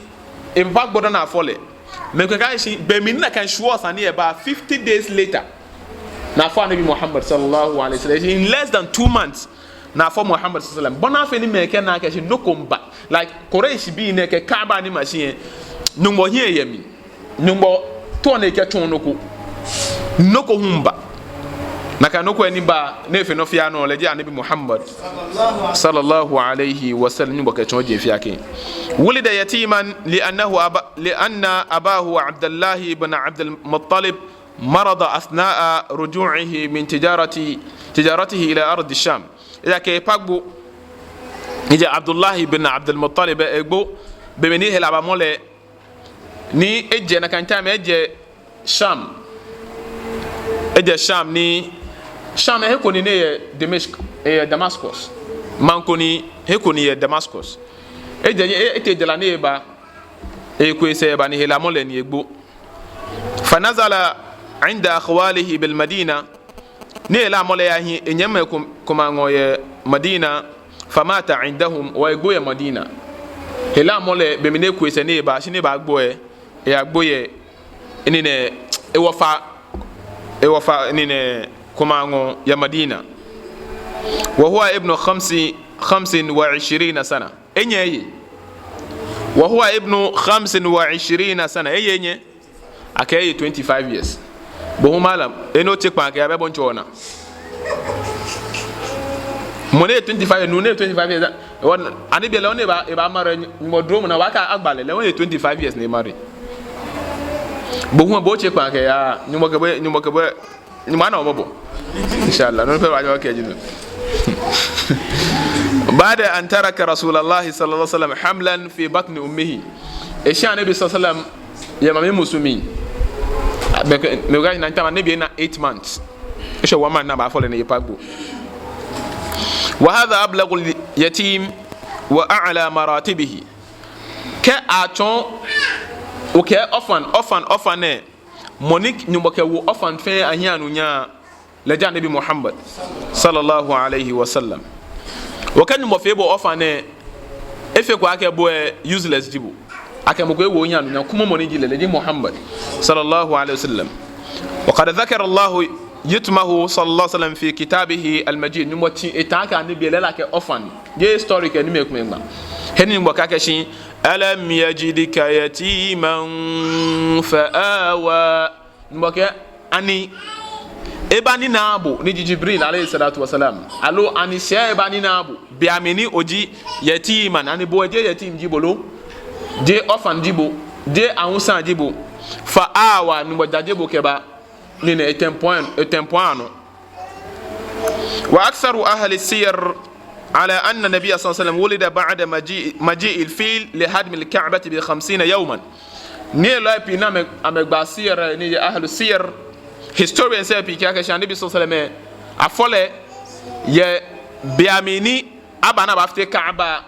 ebagbo dani afɔ lɛ. Mɛi kɛɛ akɛ shi, be mli ni nakai Shuwa sane lɛ ba, fifty days later, ni afɔ Anabi Muhammad sallallahu alaihi wasallam. In less than two months, ni afɔ Muhammad sallallahu alaihi wasallam. Bɔ ni afee ni mɛi kɛɛ ni akɛ shi nɔ ko miiba. Like, Quraysh bii nɛɛ kɛ Kaaba ni ma shi lɛ, Nyɔŋmɔ hiɛ yɛ mli. Nyɔŋmɔ tɔ ni ekɛtsɔɔ nɔ ko. Nɔ ko hu ba. Nakai nɔ ko ni ba, ni efee nɔ fɛɛ nɔ lɛ, ji Anabi Muhammad sallallahu alayhi wa sallam, Nyɔŋmɔ kɛtsɔɔ jeŋ fɛɛ kɛ. ولد يتيما لأنه أبا، لأن أباه عبد الله بن عبد المطلب مرض أثناء رجوعه من تجارة، تجارته إلى أرض الشام. Ejaakɛ epagbo, eji Abdullahi bin Abdul Muttalib egbo, be mli ni hela bamɔ lɛ, ni ejɛ nakai time ejɛ Sham. Ejɛ Sham ni, Sham he ko ni ni yɛ Dimashq, eyɛ Damascus. Maŋ ko ni he ko ni yɛ Damascus. Ejɛ, e, etee jara ni eba, eku esɛɛ eba ni hela mɔ lɛ ni egbo. فنزل عند أخواله بالمدينة. Ni hela mɔ lɛ yahi enyɛmimɛi kom-, komɛi aŋɔɔ yɛ Madina, فمات عندهم, hewɔ egbo yɛ Madina. Hela mɔ lɛ, be mli ni eku esɛɛ ni eba, shi ni ebagbo lɛ, eyagbo yɛ, enɛ nɛɛ, ewɔfa, ewɔfa, enɛ nɛɛ, komɛi aŋɔɔ yɛ Madina. وهو ابن خمس، خمس وعشرين سنة. Enyɛ eye. وهو ابن خمس وعشرين سنة. Eye enyɛ. Akɛ eye twenty-five years. Bo hu malam, enɛ otse kpaa kɛ abɛ bo ntsɔ ona. Mɔ ni eye twenty-five years, nuu ni eye twenty-five years. Wɔ, ani bi lɛ, lɛ hu ni eba, eba marry, mɔ dromɔ naa, wɔkɛɛ agba lɛ, lɛ hu eye twenty-five years ni emarry. Bo hu bo otse kpaa kɛ ya, Nyɔŋmɔ kɛ bo, Nyɔŋmɔ kɛ bo, Nyɔŋmɔ ana bo. Inshallah, no fɛɛ ba Nyɔŋmɔ kɛ ji no. بعد أن ترك رسول الله صلى الله عليه وسلم حملا في بطن أمه. Eshi Anabi صلى الله عليه وسلم yɛ emami musu mli. Mɛi, mɛi kɛɛ nakai time lɛ Anabi ena eight months. Eshwɛ one month ni abaafɔ lɛ ni epagbo. وهذا أبلغ اليتيم وأعلى مراتبه. Kɛ atsɔɔ, okɛɛ orphan, orphan, orphan nɛɛ, mɔ ni Nyɔŋmɔ kɛwo orphan fɛɛ ahiɛ anunyam, lɛ ji Anabi Muhammad صلى الله عليه وسلم. Hewɔ kɛ Nyɔŋmɔ fee bo orphan lɛ, efeko akɛ bo lɛ useless ji bo. Akɛ mɔ ko ewo ohiɛ anunyam, kwɛmɔ mɔ ni ji lɛ, lɛ ji Muhammad صلى الله عليه وسلم. وقد ذكر الله يتمه صلى الله عليه وسلم في كتابه المجيد. Nyɔŋmɔ tsi eta akɛ Anabi lɛ, lɛ akɛ orphan. Jeee story kɛ ni mɛi komɛi ŋma. He ni Nyɔŋmɔ kɛɛ akɛ shi, ألم يجدك يتيما فآوى. Nyɔŋmɔ kɛɛ, ani ebaninaaa bo, ni ji Jibril عليه الصلاة والسلام. Aloo ani sɛɛ ebaninaaa bo, be mli ni oji yatiman, ani bo lɛ jeee yatim ji bo lo, jeee orphan ji bo, jeee awusã ji bo. فآوى, Nyɔŋmɔ jaje bo kɛba, ni nɛ etɛmpɔŋ, etɛmpɔŋ anɔ. وأكثر أهل السير على أن النبي صلى الله عليه وسلم ولد بعد مجيء، مجيء الفيل لهدم الكعبة بخمسين يوما. Niiaŋ lɛ pii ni amɛ, amɛgba siyar, ni ji ahlu siyar, historians lɛ pii kɛɛ akɛ shi Anabi صلى الله عليه وسلم, afɔ lɛ yɛ be mli ni aba ni abafite Kaaba,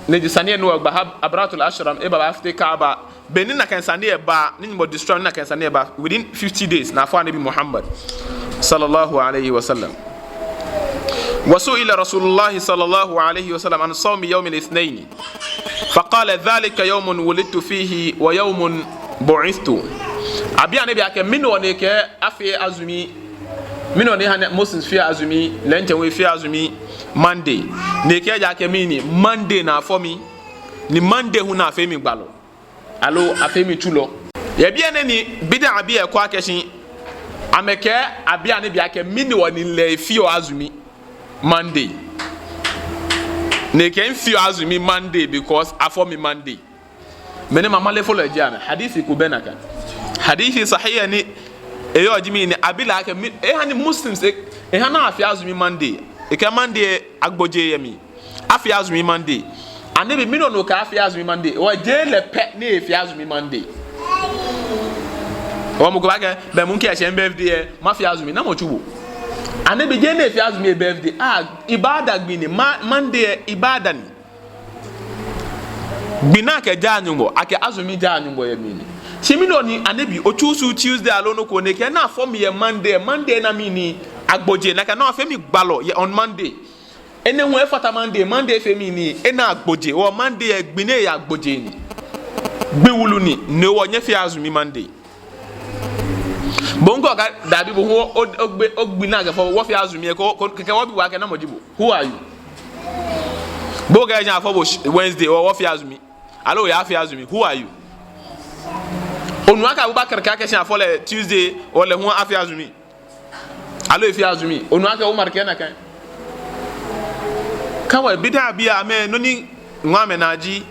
ni ji sane ni wɔgba ha, Abrahatul Ashram, eba bafite Kaaba. Be ni nakai sane lɛ ba, ni Nyɔŋmɔ destroy nakai sane lɛ ba, within fifty days, ni afɔ Anabi Muhammad صلى الله عليه وسلم. وسئل رسول الله صلى الله عليه وسلم عن صوم يوم الاثنين فقال: ذلك يوم ولدت فيه ويوم بعثت. Abi Anabi akɛ mɛni hewɔ ni ekɛɛ afee azumi, mɛni hewɔ ni hani Muslims feɔ azumi, lɛ ŋtsɛ hu efeɔ azumi Monday. Ni ekɛɛ ejaakɛ mɛni, Monday ni afɔ mi, ni Monday hu ni afee mi gbalɔ, aloo afee mi tsulɔ. Yɛ biɛ nɛɛ ni bid'abii lɛ kɔ akɛ shi, amɛkɛɛ abi Anabi akɛ mɛni hewɔ ni lɛ efeɔ azumi Monday. Ni ekɛɛ mifeɔ azumi Monday because afɔ mi Monday. Mɛni amalefolɔi ji amɛ. Hadith ko bɛ nakai. Hadith sahih ni eyɔɔ ji mɛni, abi lɛ akɛ mɛni, ehani Muslims, e, ehani afeɔ azumi Monday. Ekɛɛ Monday agbojee yɛ mli. Afeɔ azumi Monday. Anabi, mɛni hewɔ ni okɛɛ afeɔ azumi Monday? Hewɔ jeee lɛ pɛ ni efeɔ azumi Monday. Hewɔ mɔ ko baakɛɛ, be mli kɛ eshɛ mi birthday lɛ, mafee azumi. Namɔ tsu bo? Anabi, jeee ni efeɔ azumi ebirthday. Ah, ibada gbi ni, ma, Monday lɛ ibada ni. Gbi ni akɛjaa Nyɔŋmɔ, akɛ azumi jaa Nyɔŋmɔ yɛ mli ni. Shi mɛni hewɔ ni Anabi, o-choose Tuesday aloo nɔ ko ni ekɛɛ ni afɔ mi yɛ Monday, Monday na mɛni, agbojee, nakai nɔŋŋ afee mi gbalɔ yɛ on Monday. Enɛ hu efata Monday, Monday efee mɛni, ena agbojee, hewɔ Monday lɛ gbi ni eyɛ agbojee ni. Gbi wulu ni, no hewɔ nyɛfeɔ azumi Monday. Bo ŋkɔ ka dabi bo hu o, o, ogbe, ogbi ni akɛfɔ, wɔfeɔ azumi lɛ, ko, ko, kɛkɛ wɔbi bo akɛ namɔ ji bo? Who are you? Bo kɛɛ ejɛ afɔ bo sh-, Wednesday, hewɔ wɔfeɔ azumi. Aloo oyafee azumi. Who are you? Onu akɛ Abubakar kɛɛ akɛshi afɔ lɛ Tuesday, lɛ hu afee azumi? Aloo efee azumi? Onu akɛ Umar kɛɛ nakai? Kawai bid'a bii amɛ, nɔ ni ŋɔɔ amɛnaa ji,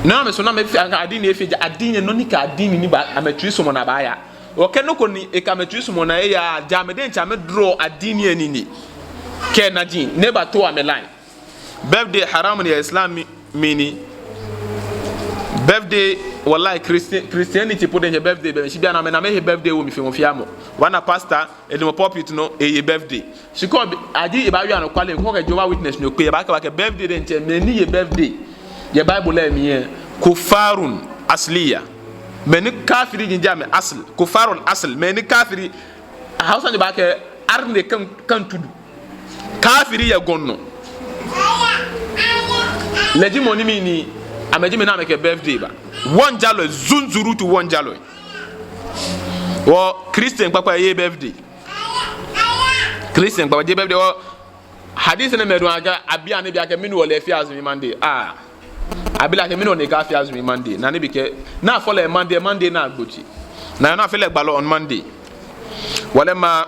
nɔ ni amɛsumɔɔ ni amɛfee, akɛ adini efee, ja adini, nɔ ni kɛ adini ni baa amɛtsuisumɔ naa baaya. Okɛ nɔ ko ni ekɛ amɛtsuisumɔ naa eya, ja amɛ diɛŋtsɛ amɛdro adini lɛ nii ni kɛ na ji ni ebato amɛ line. Birthday haram ni yɛ Islam mli, mli ni. Birthday, wallahi, Christian, Christianity po diɛŋtsɛ birthday bɛ mli. Shi bianɛ amɛ, amɛhe birthday wo mli fe mɔ fɛɛ mɔ. Obaana pastor, edamɔ pulpit nɔ, eye birthday. Shi kɛ obi, aji ebaawie anɔkwale, kɛ okɛ Jehovah Witness nyo kpe, ebaakɛɛ bo akɛ birthday diɛŋtsɛ, mɛi ni ye birthday yɛ Bible lɛ mli lɛ, kuffarun asliya. Mɛi ni kafiri ji amɛ asl, kuffarul asl, mɛi ni kafiri, Hausa ni baakɛɛ arne kan, kan tudu. Kafiri yɛ gɔŋ nɔ. Lɛ ji mɔ ni mli ni, amɛji mɛi ni amɛkɛ birthday baa. Wɔŋjalɔi, zunzurutu wɔŋjalɔi. Wɔ Christian kpakpa yeee birthday. Christian kpakpa jeee birthday. Wɔ hadith nɛɛ mɛi dɔŋŋ akɛ abi Annabi akɛ mɛni hewɔ lɛ efee azumi Monday. Ah. Abi lɛ akɛ mɛni hewɔ ni ekafee azumi Monday. Ni Annabi kɛɛ, ni afɔ lɛ Monday, Monday ni agbo tsi. Ni afee lɛ gbalɔ on Monday. ولما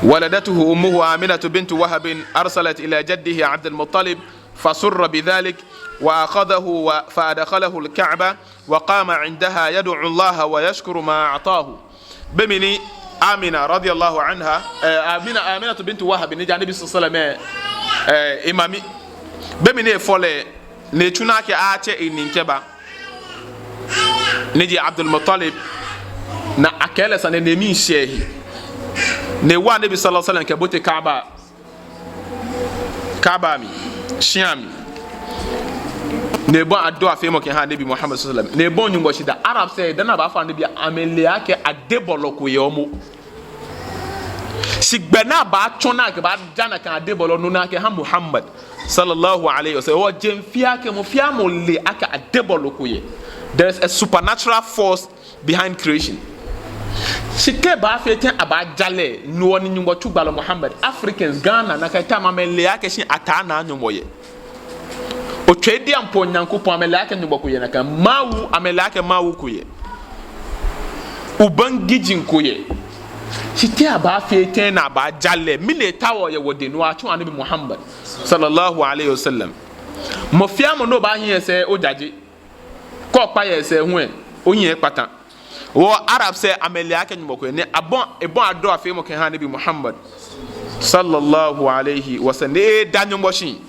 ولدته أمه آمنة بنت وهب أرسلت إلى جده عبد المطلب فسر بذلك وأخذه و-، فأدخله الكعبة وقام عندها يدعو الله ويشكر ما أعطاه. Be mli ni Amina radiyallahu anha, eh, Amina, Aminatu bintu Wahab ni ji Annabi sallallahu alaihi wasallam, eh, eh, emami. Be mli ni efɔ lɛ, ni etsu naa akɛ atsɛ enii kɛba, ni ji Abdul Muttalib, ni akɛɛ lɛ sane ni emii shɛ ehe. Ni ewa Annabi sallallahu alaihi wasallam kɛbote Kaaba, Kaaba mli, shia mli. Ni ebɔi adua feemɔ kɛha Annabi Muhammad sallallahu alaihi wasallam. Ni ebɔi Nyɔŋmɔ shidaa. Arabs lɛ, dani abaafɔ Annabi, amɛle akɛ adebɔlɔ ko yɛ momo. Shi gbɛ ni abaatsɔ ni akɛbaaja nakai adebɔlɔ nɔ ni akɛha Muhammad sallallahu alaihi wasallam, wɔ jeŋ fɛɛ akɛ mɔ fɛɛ mɔ le akɛ adebɔlɔ ko yɛ. There is a supernatural force behind creation. Shi te abaafee tɛŋŋ abaaja lɛ, no hewɔ ni Nyɔŋmɔ tsu gbalɔ Muhammad? Africans, Ghana, nakai time amɛle akɛshi ataa naa Nyɔŋmɔ yɛ. Otsɛ diɛŋtsɛ po Nyankopɔn, amɛle akɛ Nyɔŋmɔ ko yɛ nakai. Mawu, amɛle akɛ Mawu ko yɛ. Ubangiji ko yɛ. Shi te abaafee tɛŋŋ ni abaaja lɛ? Mɛni etaoɔ yɛ wɔdɛŋ? No hewɔ atsu Annabi Muhammad sallallahu alaihi wasallam. Mɔ fɛɛ mɔ ni obaahi esɛɛ ojaje. Kɛ okpa yɛ esɛɛ hu lɛ, ohiɛ ekpata. Wɔ Arabs lɛ amɛle akɛ Nyɔŋmɔ ko yɛ, ni abɔi, ebɔi adua feemɔ kɛha Annabi Muhammad sallallahu alaihi wasallam. Ni eda Nyɔŋmɔ shi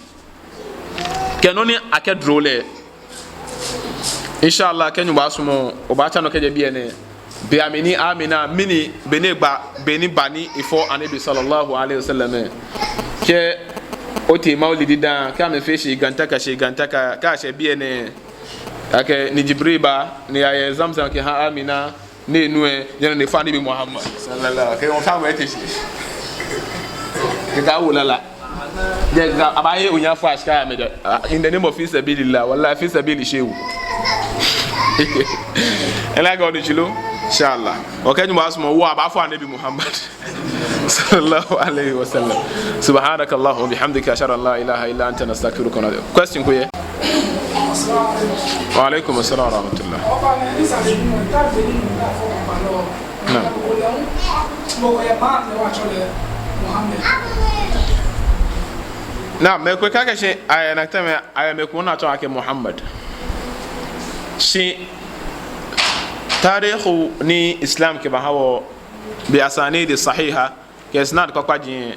kɛ nɔ ni akɛdro lɛ. Inshallah, kɛ Nyɔŋmɔ sumɔ, wɔbaatsa nɔ kɛjɛ biɛ nɛɛ. Be mli ni Amina, mɛni, be ni egba, be ni eba ni efɔ Annabi sallallahu alaihi wasallam lɛ. Kɛ otee maulidi daaŋ, kɛ amɛfee shigantaka, shigantaka, kɛ ashɛ biɛ nɛɛ, akɛɛ ni Jibril ba, ni eyaye Zamzam kɛha Amina, ni enu lɛ, ni eyana ni efɔ Annabi Muhammad sallallahu alaihi wasallam. Kɛ wɔfee amɛ ete shi. Kɛ aka wo lala. Jɛ ka, abaaye onya fɔ ashika amɛ jɛ. Ah, in the name of fi sabilillah, wallahi fi sabili shehu. Ela ga odi chilo, inshallah. Okɛ Nyɔŋmɔ sumɔ, wɔbaafɔ Annabi Muhammad sallallahu alaihi wasallam. Subhanakallahumma wa bihamdika, ashhadu an la ilaha illa anta, nastaghfiruka wa natubu. Question ko yɛ? Wa alaikum assalam wa rahmatullah. Naam. Naam, mɛi komɛi kɛɛ akɛshi ayɛ nakai time, ayɛ mɛi komɛi ni atsɛɔ akɛ Muhammad. Shi tarikh ni Islam kɛbaha wɔ bi asanid sahiha, kɛ isnad kpakpa ji,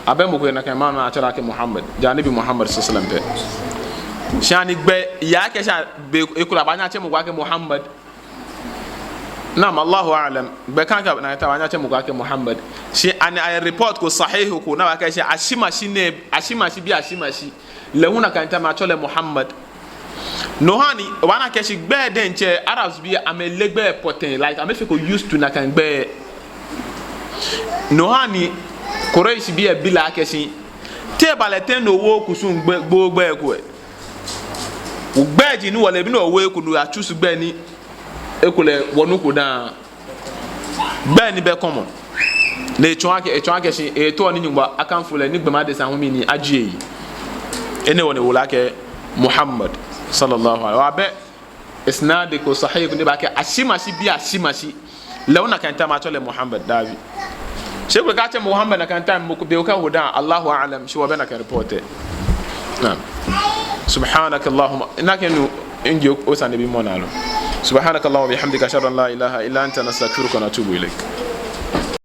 abɛ mɔ ko yɛ nakai maana atsɛɔ lɛ akɛ Muhammad, ja Annabi Muhammad sallallahu alaihi wasallam pɛ. Shi ani gbɛ, ya akɛshi be, ekolɛ abaanyɛ atsɛ mɔ ko akɛ Muhammad. Naam, Allahu a'lam. Gbɛ ka akɛ, nakai time abaanyɛ atsɛ mɔ ko akɛ Muhammad. Shi ani ayɛ report ko sahih ko ni ba akɛshi ashimashi nɛɛ, ashimashi bii ashimashi, lɛ hu nakai time atsɛɔ lɛ Muhammad. No hewɔ ni, obaana akɛshi gbɛi diɛŋtsɛ, Arabs bii amɛle gbɛi pɔtɛɛ, like, amɛfee ko used to nakai gbɛi. No hewɔ ni Quraysh bii lɛ bi lɛ akɛshi, te eba lɛ tɛŋŋ ni owo okusum gbɛi, gbo gbɛi ko lɛ? Gbɛi ji ni wɔle, be ni owo eko ni oya choose gbɛi ni ekolɛ wɔnuko daaŋ. Gbɛi ni bɛ common. Ni etsɔɔ akɛ, etsɔɔ akɛshi, etaoɔ ni Nyɔŋmɔ akanfo lɛ, ni gbɔmɔ adesa hu mli ni ajie eyi. Enɛ hewɔ ni ewo lɛ akɛ Muhammad sallallahu alaihi wa abɛ. isnad ko sahih ko ni baakɛɛ ashi mashi bi ashi mashi. Lɛ ona kɛnta ma tsɔlɛ Muhammad dabi. Shi kulɛ kɛ atsɛ Muhammad nakai time mɔ ko be okɛ hodan, Allahu a'lam, shi wɔbɛ nakai report. Naam. Subhanakallahumma. Ina kɛ nu inji o sane bi mɔ naa lo. Subhanakallahumma wa bihamdika, ashhadu an la ilaha illa anta, nastaghfiruka wa natubu ilayk.